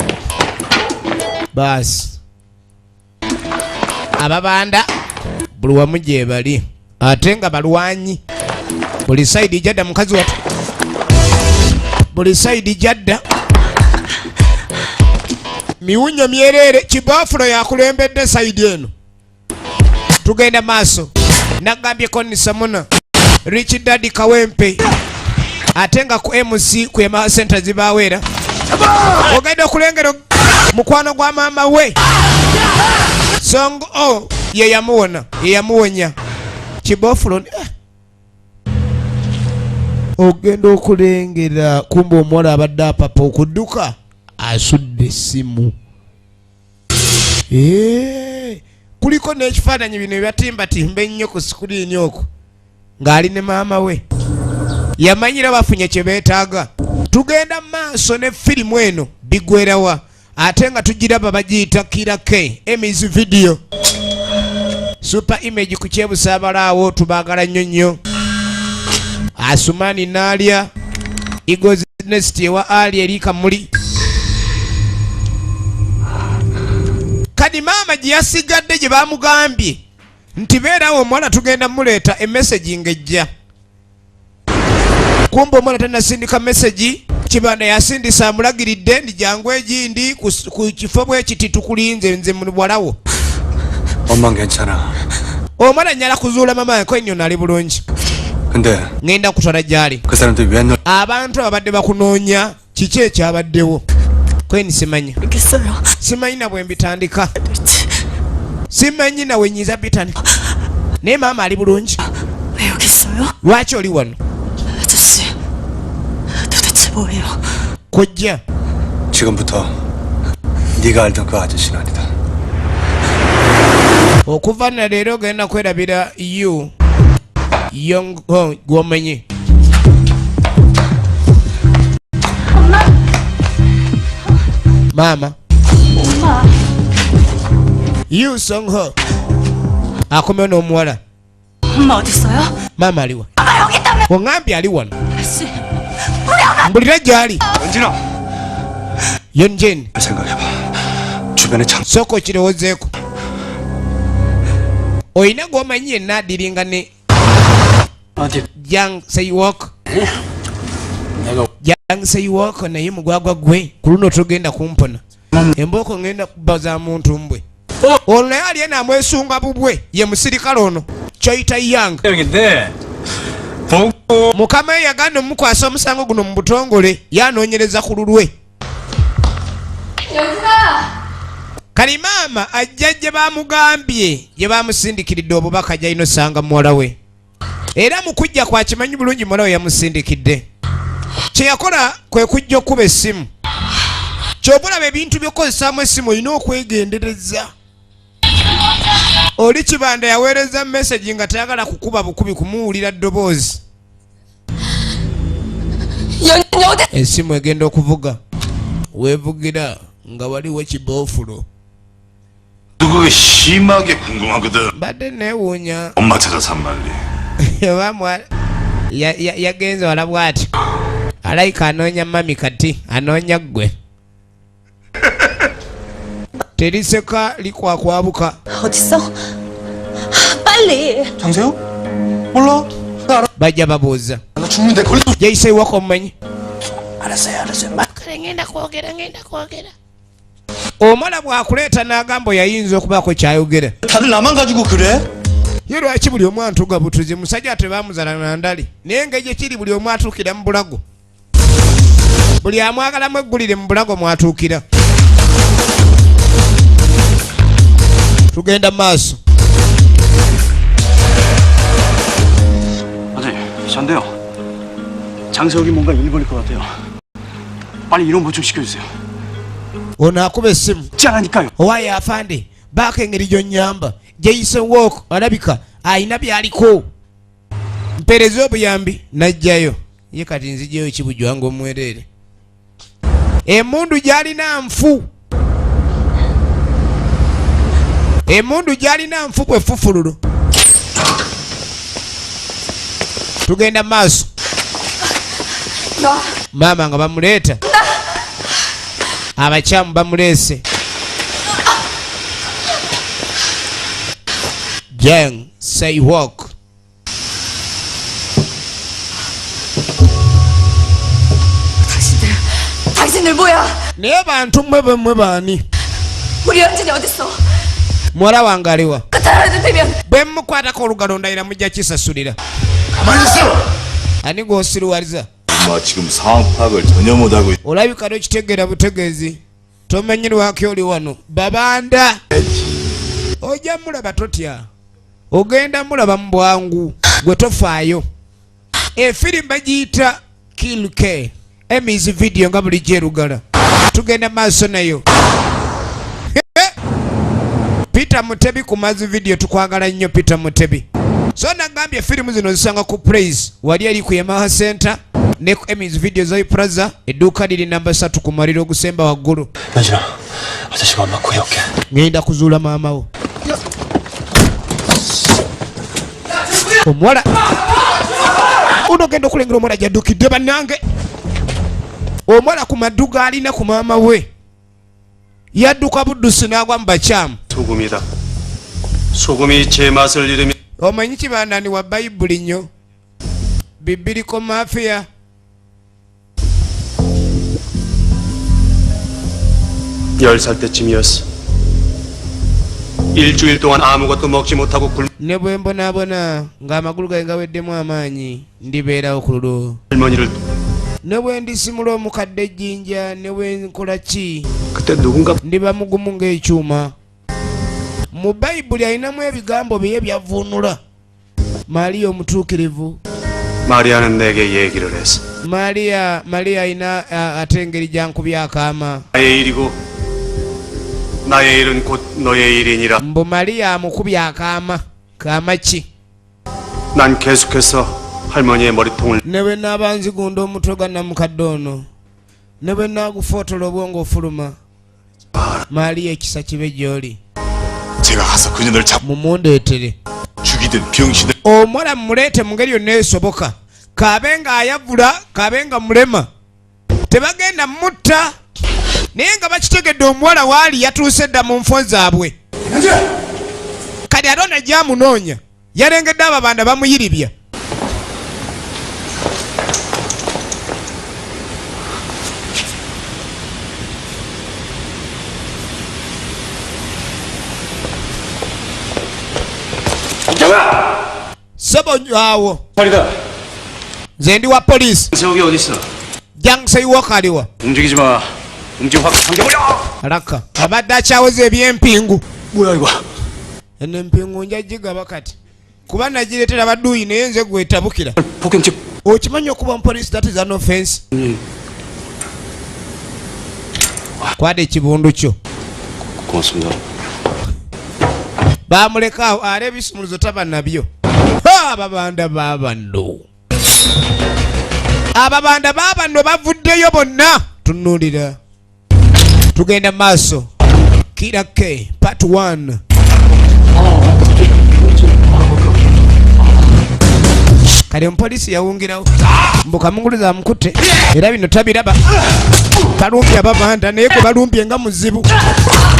Baasi ababanda buli wamu gye bali, ate nga balwanyi buli side jadda. Mukazi watu buli side jadda, miwunyo myerere. Kibafulo yakulembedde side eno. Tugenda maaso. Nagambye nisamuna Rich Daddy Kawempe, ate nga ku MC ku Yamaha Center zibaweera. Ogenda okulengera mukwano gwa maama we Song o ye yamuwona, ye yamuwonya kibofulo. Eh. Ogenda okulengera kumba omuwala abadde apapa okudduka asudde essimu. Eh, kuliko n'ekifaananyi bino ebyatimbatimba ennyo ku screen okwo ng'ali ne maama we. Yamanyira bafunye kye beetaaga. Tugenda mu maaso ne firimu eno bigwerawa, ate nga tugiraba bagiyita Kira K Emis Video Super Image ku kyebusabalaawo. Tubaagala nnyo nnyo. Asumani naalya Eagles Nest ewa ali eri Kamuli. Kadi maama gye yasigadde gye bamugambye nti beerawo omuwala tugenda muleeta, emessage ng'ejja. Kumbe omuwala tanasindika message, kibanda yasindisa amulagiridde ndi jangu egindi ku kifo bwe kiti tukulinze nze muwalawo. 엄만 괜찮아. Omwana nyala kuzuula mama ko ennyo nali bulungi. 근데 Ŋŋenda kutwala gy'ali. 그 사람들 왜 널 Abantu ababadde bakunoonya, kiki ekyabaddewo? Kweni simanyi. 모르겠어요. Simanyi na bwe mbitandika. 도대체 Simanyi nawe nyinza bitandika, naye maama ali bulungi. 왜 여기 있어요? Lwaki oli wano? 아저씨 도대체 뭐예요? Kojja. 지금부터 네가 알던 그 아저씨는 아니다. Okuva na leero ogenda kwerabira yu Yong oh, gwomanyi. Maama Yu Song Ho akomyewo n'omuwala. 엄마 어딨어요? Maama aliwa? 엄마 여기 있다며! Oŋambye ali wano. 아씨 Mbulira gy'ali. 연진아 Yonjin, 생각해봐. 주변에 장 sooka okirowoozeeko. Olina gw'omanyi yenna adiringa ne 어디 Jang Seiwok? 내가 Jang Seiwok naye mugwagwa gwe, ku luno togenda kumpona. Embooko ngenda kubba za muntu mbwe. Ono naye ali eno amwesunga bubwe, ye musirikale ono Choita Yang. 여기인데 보고 Mukama ye yagaana omukwasa omusango guno mu butongole, yanoonyereza ku lulwe. Kali maama ajja gye bamugambye, gye bamusindikiridde obubaka gy'alina osanga muwala we. Era mu kujja kwa kimanyi bulungi muwala we yamusindikidde. Kye yakola kwe kujja okuba essimu. Ky'oba olaba ebintu by'okukozesaamu essimu olina okwegendereza. Oli Kibanda yaweereza mesegi nga tayagala kukuba bukubi kumuwulira ddoboozi. 연진 어디? Essimu egenda okuvuga, weevugira nga waliwo kiboofulo. 그게 심하게 궁금하거든. Mbadde neewuunya 엄마 찾아 산말리. oba yagenze wala bw'ati, alayika anoonya mami, kati anoonya ggwe. Teriseka likwakwabuka. 어딨어? 빨리! 장세호? 몰라. 나 알아. Bajja babuuza. 나 죽는데 걸려. Jayise waka omumanyi. 알았어요 알았어요. Kale ngenda kwogera, ngenda kwogera. Omuwala bw'akuleeta n'agamba yayinza okubaako kyayogera. 다들 나만 가지고 그래? Ye lwaki buli omu antuga butuzi? Musajja tebamuzala nandali, naye engeri gyekiri buli omu atuukira mu bulago, buli amwagalamu eggulire mu bulago mwatuukira. Tugenda mu maaso. 아니, 전데요. 장세욱이 뭔가 일 벌릴 것 같아요. 빨리 이런 보충 시켜주세요. Ono akuba essimu. 짠하니까요. Owaaye afande, baako engeri gy'onnyamba. Jason Walk alabika alina by'aliko, mpeereza obuyambi. Najjayo ye kati nzigyeyo kibujwanga omwereere, emundu gy'alina nfu, emundu gy'alina nfu bwe fufululu. Tugenda mu maaso. Maama nga bamuleeta, abakyamu bamuleese. Jang Seiwok. 당신들 당신들 뭐야? Naye bantu mmwe, bemmwe baani? 우리 연진이 어딨어? Muwala wange aliwa? 끝하라도 되면 Bwe mmukwatako olugalo ndayira mujja kisasulira. 가만히 있어. Ani gw'osiruwaliza? 엄마 지금 상황 파악을 전혀 못하고 있. Olabika tokitegeera butegeezi, tomanyi lwaki oli wano. Babanda ojja mulaba, totya, ogenda mulaba mu bwangu, gwe tofaayo. Efirimu bagiyita Kill K Emis Video nga bulijjo erugala. Tugenda maaso nayo. Peter Mutebi ku Mazi Video, tukwagala nnyo Peter Mutebi. So nagambye firimu zino zisanga ku Praise wali eri ku Yamaha Center ne ku Emis Video Zoi Plaza, edduuka liri namba 3 ku maliro ogusemba waggulu. 현진아, 아저씨가 엄마 구해올게. Ngenda kuzuula maama wo. Omuwala ono ogenda okulengera omuwala gyaddukidde. Bannange, omuwala ku maddu g'alina ku maama we yadduka buddusi n'agwa mu bakyamu. 소금이다. 소금이 제 맛을 잃으면 Omanyi kibandani wa bayibuli nnyo, bibiriko mafiya. 10살 때쯤이었어. 일주일 동안 아무것도 먹지 못하고 굶 Ne bwe mbonaabona ng'amagulu gange gaweddemu amaanyi, ndibeerawo ku lulwo. 할머니를 Ne bwe ndisimula omukadde ejjinja, ne bwe nkola ki, 그때 누군가 ndiba mugumu ng'ekyuma. Mu bayibuli alinamu ebigambo bye byavuunula Mariya omutuukirivu. 마리아는 내게 얘기를 했어. Mariya, Mariya alina ate engeri gyankubya akaama. 나의 일이고 나의 일은 곧 너의 일이니라. Mbu Mariya amukubya akaama. Kaama ki? 난 계속해서 할머니의 머리통을 Ne bwe naaba nzigunda omutwe gwa namukadde ono, ne bwe naagufootola obwongo ofuluma. Maaliya, ekisa kibe gy'oli. 제가 가서 그년을 잡 Mumundeetere. 죽이든 병신을 Omuwala mumuleete mu ngeri yonna esoboka, kabe nga ayavula, kabe nga mulema, tebagenda mutta, naye nga bakitegedde omuwala waali yatuuse dda mu nfo zaabwe. Kati ate ono ajja amunoonya, yalengedde ababanda bamuyiribya. Sebo awo. 살이다. Nze ndi wa poliisi. 세욱이 어디 있어? Jang Seiwok aliwa? 움직이지 마. 움직이면 확 당겨버려. Alaka abadde akyawoza ebyempingu. 뭐야 이거? Eno empingu nja gigaba kati kuba nagireetera baduuyi, naye nze gwetabukira. 폭행죄. Okimanyi okuba mupoliisi, that is an offense. Kwata ekibundu kyo. 고맙습니다. Bamuleka awo, ale ebisumuluzo taba nabyo. Ha, ababanda babano, ababanda babano bavuddeyo bonna. Tunuulira, tugenda maaso. Kira K part 1. Kale omupoliisi yawungirawo mbu kamunguluza amukutte, era bino tabiraba. Kalumbye ababanda, naye gwe balumbye nga muzibu.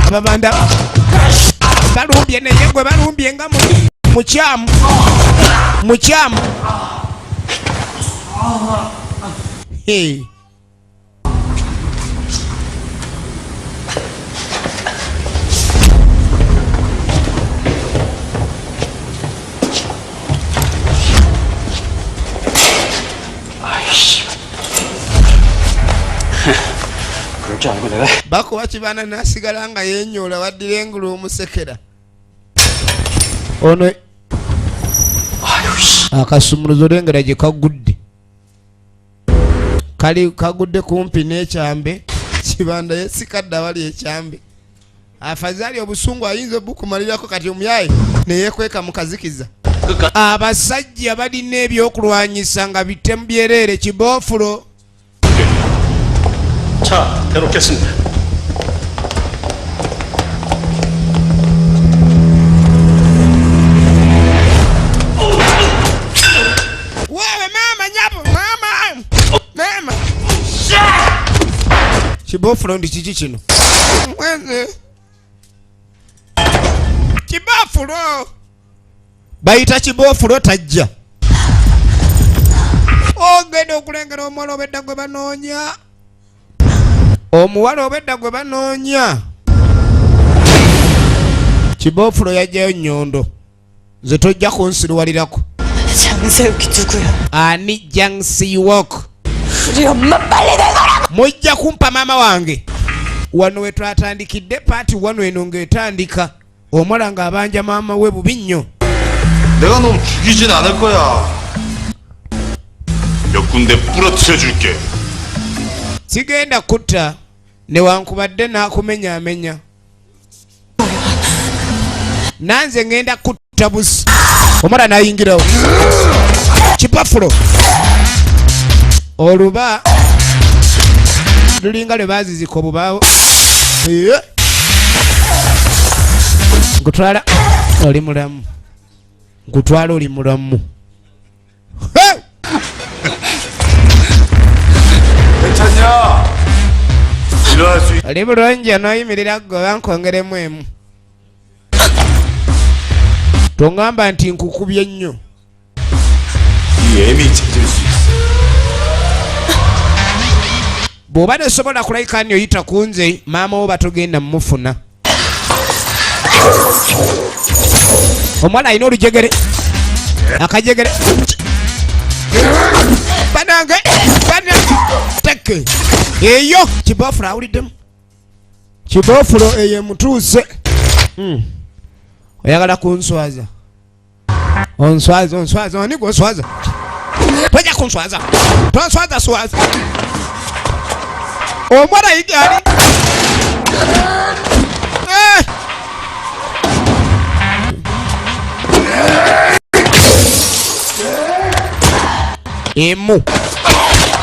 Ababanda balumbye, naye gwe balumbye nga mukyamu, mukyamu. Hey. 아이씨. 그럴 줄 알고 내가. Bakuba kibaana n'asigala nga yenyola, waddira engulu omusekera ono akasumuluzo, lengera gye kagudde, kali kagudde kumpi n'ekyambe. Kibanda yesikadde awali ekyambe, afazaali obusungu ayinza obukumalirako. Kati omuyaye neyekweka mu kazikiza. Abasajja balina ebyokulwanyisa nga bitemu byereere, kiboofulo. 차 대놓겠습니다. Wewe mama, nyabo mama, mama kibofulo, ndi kiki kino? Mweze kibofulo, bayita kibofulo, tajja. Ogenda okulengera omuwala obedda gwe banoonya, omuwala obedda gwe banoonya. Kibofulo yajjayo nnyondo, nze tojja kunsiruwalirako. 장세욱이 누구야? Ani Jang Siwok? 우리 엄마 빨리 내놔라! Mujja kumpa maama wange. Wano we twatandikidde part wano eno ng'etandika omuwala ng'abanja maama we bubi nnyo. 내가 놈 죽이진 않을 거야. 몇 군데 부러뜨려 줄게. Sigenda kutta newankubadde n'akumenyaamenya, nanze ngenda kutta busi. Omuwala n'ayingirawo kipafulo, oluba lulinga lwe baazizika obubaawo. Ee. Nkutwala oli mulamu, nkutwala oli mulamu. Hey! 괜찮냐? 일어날 수 있... Oli bulungi? Onooyimirira gwe nkwongeremu emu, toŋŋamba nti nkukubye nnyo. 이 애미 찾을 수 있어. Bw'oba tosobola kulayika ni oyita ku nze, maama wo batugenda mumufuna. Omuwala alina olujegere, akajegere banange, banange teke eyo kibofulo awuliddemu kibofulo eyo emutuuse. Oyagala kunswaza, onswaza, onswaza, ani gwoswaza? Tojja kunswaza, tonswaza swaza. Omuwala yiga ali. Eh! Emu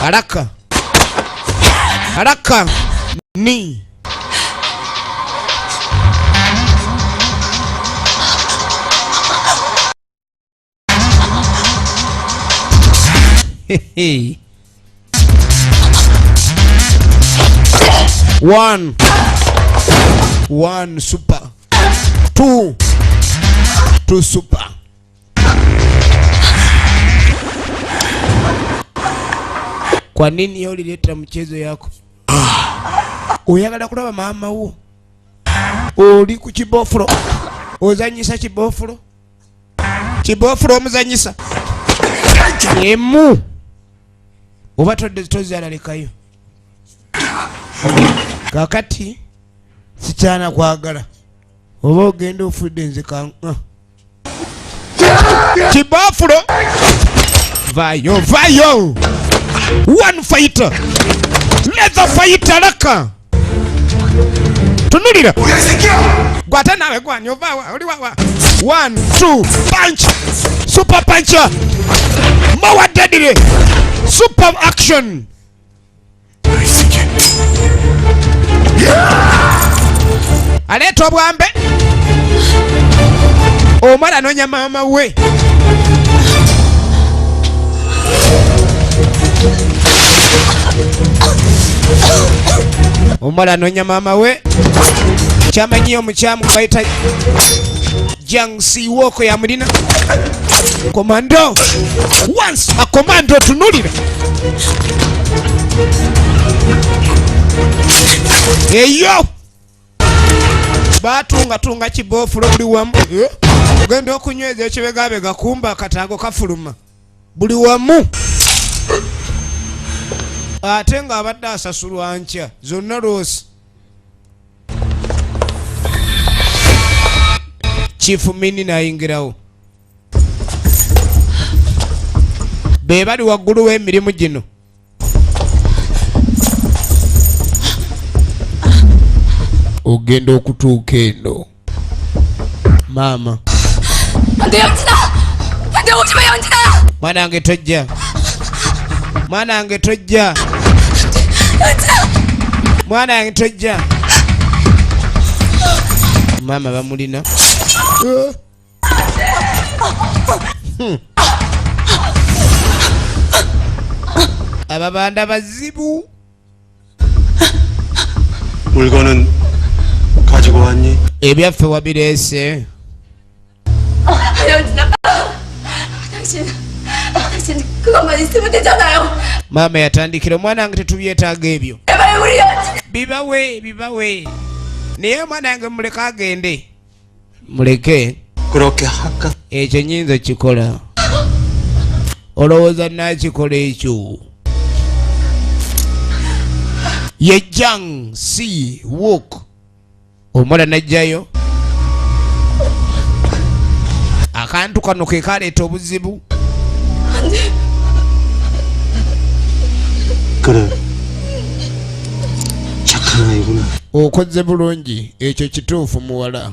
haraka haraka ni One, one super, two, two super. Kwa nini olileta mchezo yako? Oyagala kulaba maama wo? Oli ku kibofulo, ozanyisa kibofulo, kibofulo omuzanyisa emu oba todde tozalalekayo. Kakati sikyana kwagala oba ogenda ofudde nze kibofulo. Vayo vayo, one fighter, leather fighter laka tunulira gwata nawe gwani ovawa oli wawa. 1 2 punch, super puncher, more deadly, super action. Aleeta obwambe omwana anonya maama we. Omwana anonya maama we. Kyamanyiyo omukyamu bayita Jang Siwoko ya mulina komando. Once a commando tunulira eyo batunga tunga kibofulo buli wamu. Ogenda okunyweza ekibegabega kumba akataago kafuluma buli wamu, ate nga abadde asasulwa nkya zonna loosi. Chief Mini nayingirawo, be bali waggulu w'emirimu gino. Ogenda okutuuka eno maama. Mwana wange tojja, mwana wange tojja, mwana wange tojja. Maama bamulina. Ababanda bazibu. 물건은 가지고 왔니? Ebyaffe wabireese. 연진아, 당신 그것만 있으면 되잖아요. Maama yatandikira omwana wange tetubyetaaga ebyo. 제발 우리 연진. Bibawe bibawe, naye omwana wange muleke agende, muleke. 그렇게 할까? Ekyo nyinza kikola. Olowooza nakikola ekyo? Ye Jang Si Wook omuwala n'ajjayo akantu kano ke kaleeta obuzibu. 그래, 착한 아이구나. Okoze bulungi, ekyo kituufu muwala.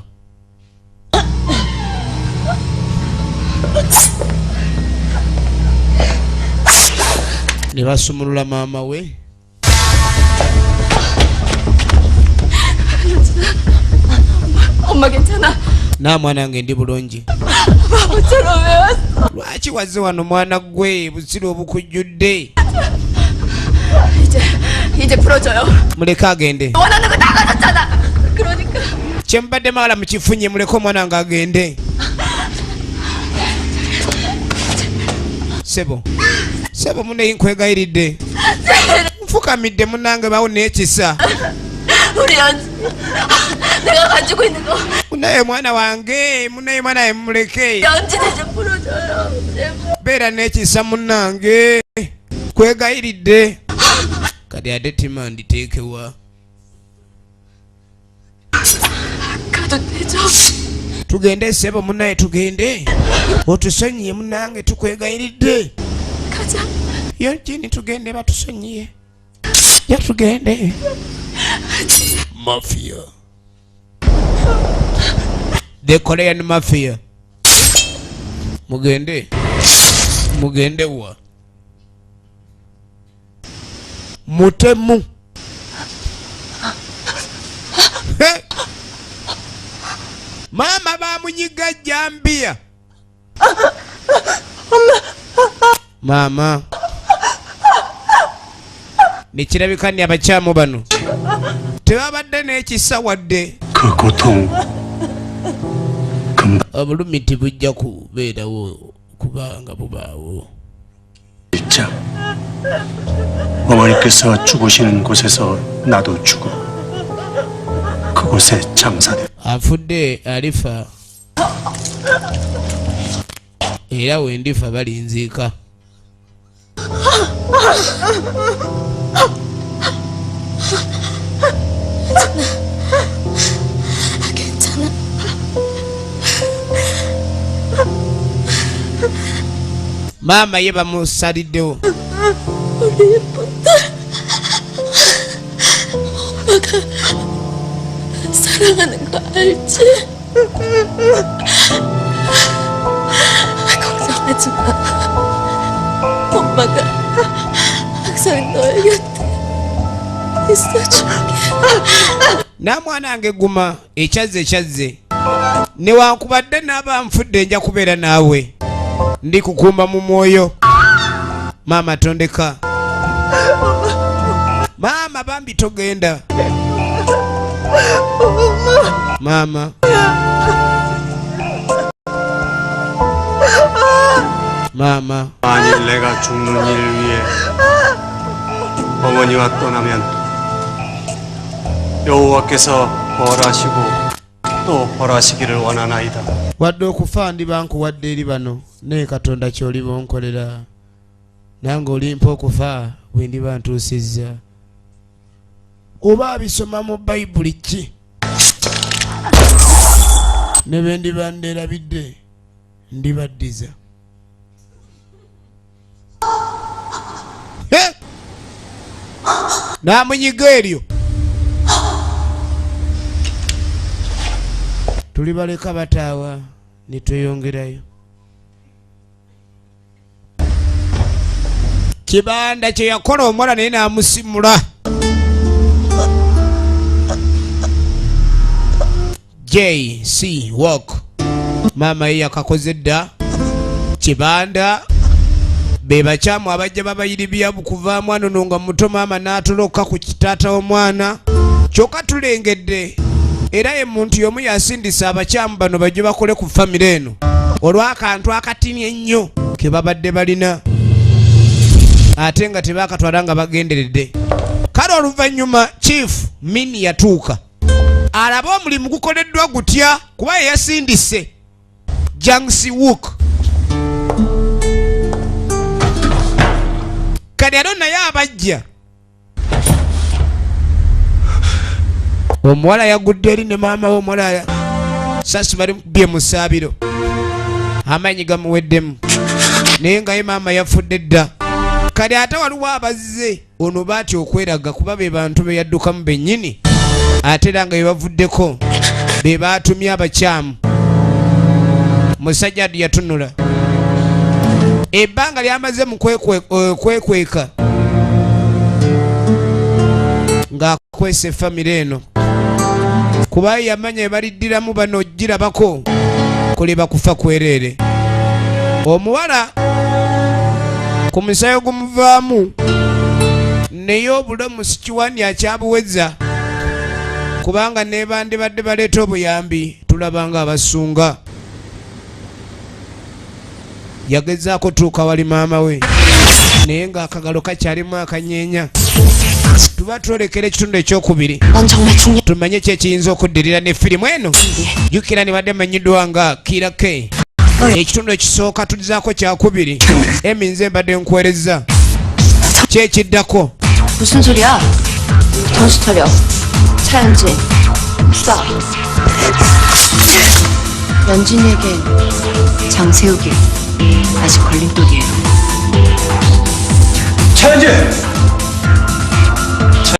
Ne basumulula maama we. 엄마 괜찮아? Na mwana wange ndi bulungi. 바보처럼 왜 왔어? Lwaki wazze wano mwana gwe, busiru obukujjudde. 이제 풀어줘요. Muleke agende. 원하는 거 다 가졌잖아. 그러니까 Kyembadde magala mukifunye, muleke omwana wange agende. Sebo sebo muneyi nkwegayiridde, nfukamidde munnange bawo n'ekisa. 우리 연진 내가 가지고 있는 거. Munaye mwana wange, munaye mwana wange muleke. 연진이 좀 풀어줘요. 제발. Beera n'ekisa munnange, kwegayiridde. Kati ate ettima nditeekewa. 가도 되죠? Tugende sebo munaye, tugende. Otusonyiye munnange, tukwegayiridde. 가자. Yonjini tugende, batusonyiye. Ja tugende. Mafia, the Korean mafia. Mugende, mugende wa mutemu. Hey! Mama bamunyiga jambia. Mama Nekirabika ni abakyamu bano tebabadde n'ekisa wadde. 그 고통 Obulumi tebujja kubeerawo kubanga bubaawo. 진짜 어머니께서 죽으시는 곳에서 나도 죽어 그곳에 장사돼. Afudde alifa era wendifa balinziika. 괜찮아. Maama ye bamusaliddewo. 우리 예쁜 딸. 엄마가 사랑하는 거 알지? 걱정하지 마. 엄마가 항상 너의 곁에 있어줄게. Namwana wange guma, ekyazze ekyazze, newankubadde naaba nfudde nja kubeera naawe, ndi kukuuma mu mwoyo. Maama tondeka, maama bambi togenda, maama maama. 만일 내가 죽는 일 위에 어머니와 떠나면 여호와께서 벌하시고 또 벌하시기를 원하나이다. Wadde okufa ndiba nkuwadde eri bano, naye Katonda ky'oliba onkolera nange olimpa okufa bwe ndiba ntuusizza. Oba abisoma mu Bayibuli ki? Ne bwe ndiba nderabidde ndibaddiza. N'amunyiga eryo. Tulibaleka bataawa ne tweyongerayo. Kibanda kye yakola omuwala naye n'amusimula. JC Walk. Maama ye yakakoze dda. Kibanda be bakyamu abajja babayiribya kuvaamu ano nga muto, maama n'atoloka ku kitaata w'omwana. Kyokka tulengedde era ye muntu y'omu yasindisa abakyamu bano bajje bakole ku famire eno olw'akantu akatini ennyo ke babadde balina ate nga tebakatwala nga bagenderedde. Kale oluvannyuma Chief Min yatuuka alabe omulimu gukoleddwa gutya kuba ye yasindise Jang Si-wook. Kati ate naye abajja omuwala yagudde eri ne maama we. Omuwala sasi bali mukubye mu ssaabiro, amaanyi gamuweddemu, naye nga ye maama yafudde dda. Kati ate waliwo abazze ono baatya okweraga kuba be bantu be yaddukamu bennyini, ate era nga be bavuddeko be baatumye abakyamu. Musajja adu yatunula ebbanga lyamaze mu kwekweka ng'akwesa efamire eno, kuba yamanya ebaliddiramu bano girabako kuleba kufa kwereere. Omuwala ku musayo gumuvaamu naye obulamu sikiwani akyabuweza, kubanga ne bandibadde baleeta obuyambi tulaba nga abasunga. Yagezaako tuuka wali maama we naye ng'akagalo kakyalimu akanyeenya. Tuba twolekera ekitundu ekyokubiri tumanye ki ekiyinza okuddirira ne firimu eno. Jjukira ne badde manyiddwa nga Kira K. Ekitundu ekisooka tulizaako kyakubiri. Emi nze mbadde nkuweereza ki ekiddako. 무슨 소리야? 정신 차려. 차연진. 쏴. 연진이에겐 장세욱이 아직 걸림돌이에요. 차연진!